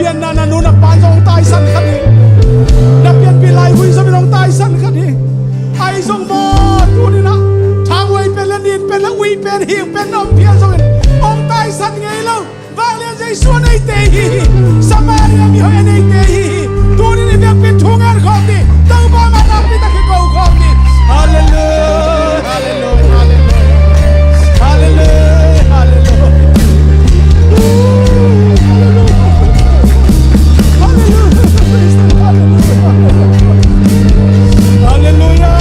Pianna na nu na pa in zong hong taisan kha ding. Na pianpih laivui zong in hong taisan kha ding. Ahi zong maw, tuni-in ah thanghuai pen le nin pen le uih pen hing pen na om phial zongin hong taisan ngei lo. Vanglian Jesu a neite hi hi. Samaria mihoih a neite hi hi. Tuni-in i biakpi thu ngen khawm ni. Topa mah nakpi tak hi ko khawm ni. Halleluia, halleluia, halleluia. Halleluia, halleluia. Halleluia. Halleluia.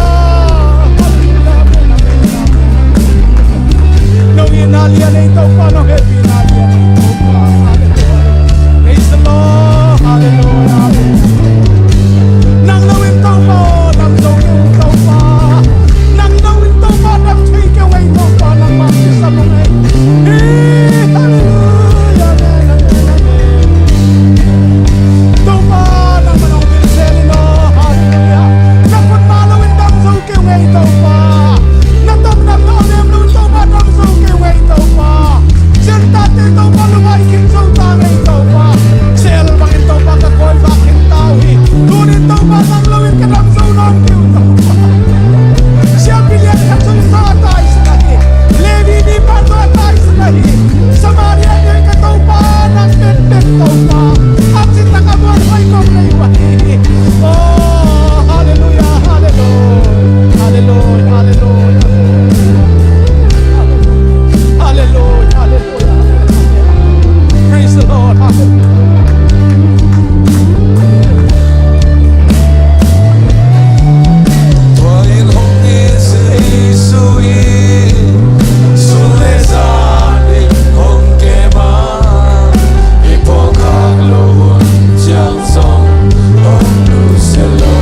Nong itna lian ei Topa, nong hehpihna lian ei Topa. Praise the Lord. Halleluia. Nang lo in Topa aw, dam zo kei ung Topa. Nang lo in Topa, dam thei kei ung ei Topa, nangmah kisam ung ei. Halleluia. Amen, amen, amen. Topa, nangmah nong vilvel in aw. Halleluia. Na khut mah lo in dam zo kei ung ei Topa. Na tomdam na awnem lo in Topa, dam zo kei ung ei Topa. Siantate Topa, lungngai khin zo ta ung ei Topa. Sel bangin Topa ka kawi vak khin ta uh hi. Tuni-in Topa, nang lo in ka dam zo nawn kei uh Topa. Siampi lian khat zong in Topa taisan ahi. Levi mipa in Topa taisan ahi. Samaria mihoih ka Topa, nang penpen Topa. A cin tak a muanhuai kong nei uh ahi hi. Oh, halleluia, halleluia, halleluia, halleluia. Halleluia, halleluia. Praise the Lord. Halleluia. Tua in hong i Jesu in sun le zan in hong kem a, i phawkkhak loh hun ciang zong hong nusia lo.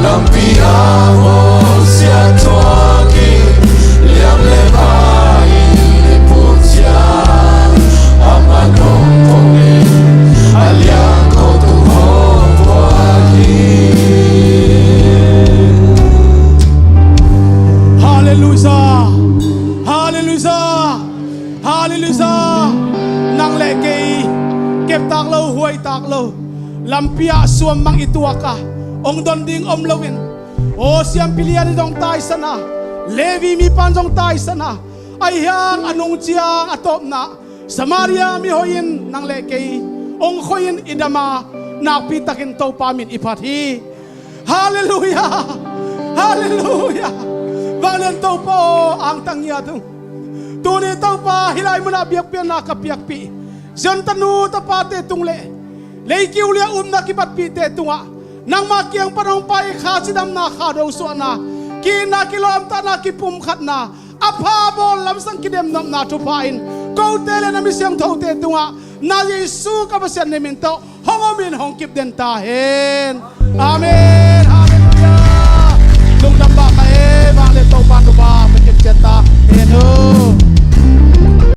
Lampi ah mawhsia thuak in liam le vai in i puk ciang, amah hong phawk in a liang ko tung hong puak hi. Halleluia. Halleluia. Halleluia. Nang le kei keptak lo, huaitak lo, lampi ah suammang i tuak a, hong don ding om loin, aw, siampi lian in zong taisan a, Levi mipa in zong taisan a, ahi hang a nung ciang a tawpna Samaria mihoih in nang le kei hong khoih in i dam a, nakpi takin Topa min i phat hi. Halleluia! Halleluia! Vanglian Topa aw, angtang ngiat ung. Tuni Topa, hih lai munah biakpiakna ka piakpih Zion tanu tapate tung le leikiu liah upna kibatpihte tungah nangma kiang pan hong pai kha cidamna, kha dosuahna, ki-itna, kilawmtatna, kipumkhatna, a pha bawl lamsang kidemnopna thupha in kote le na mi siangthote tungah na Jesu ka Pasian na min tawh hong om in hong kipden ta hen. Amen.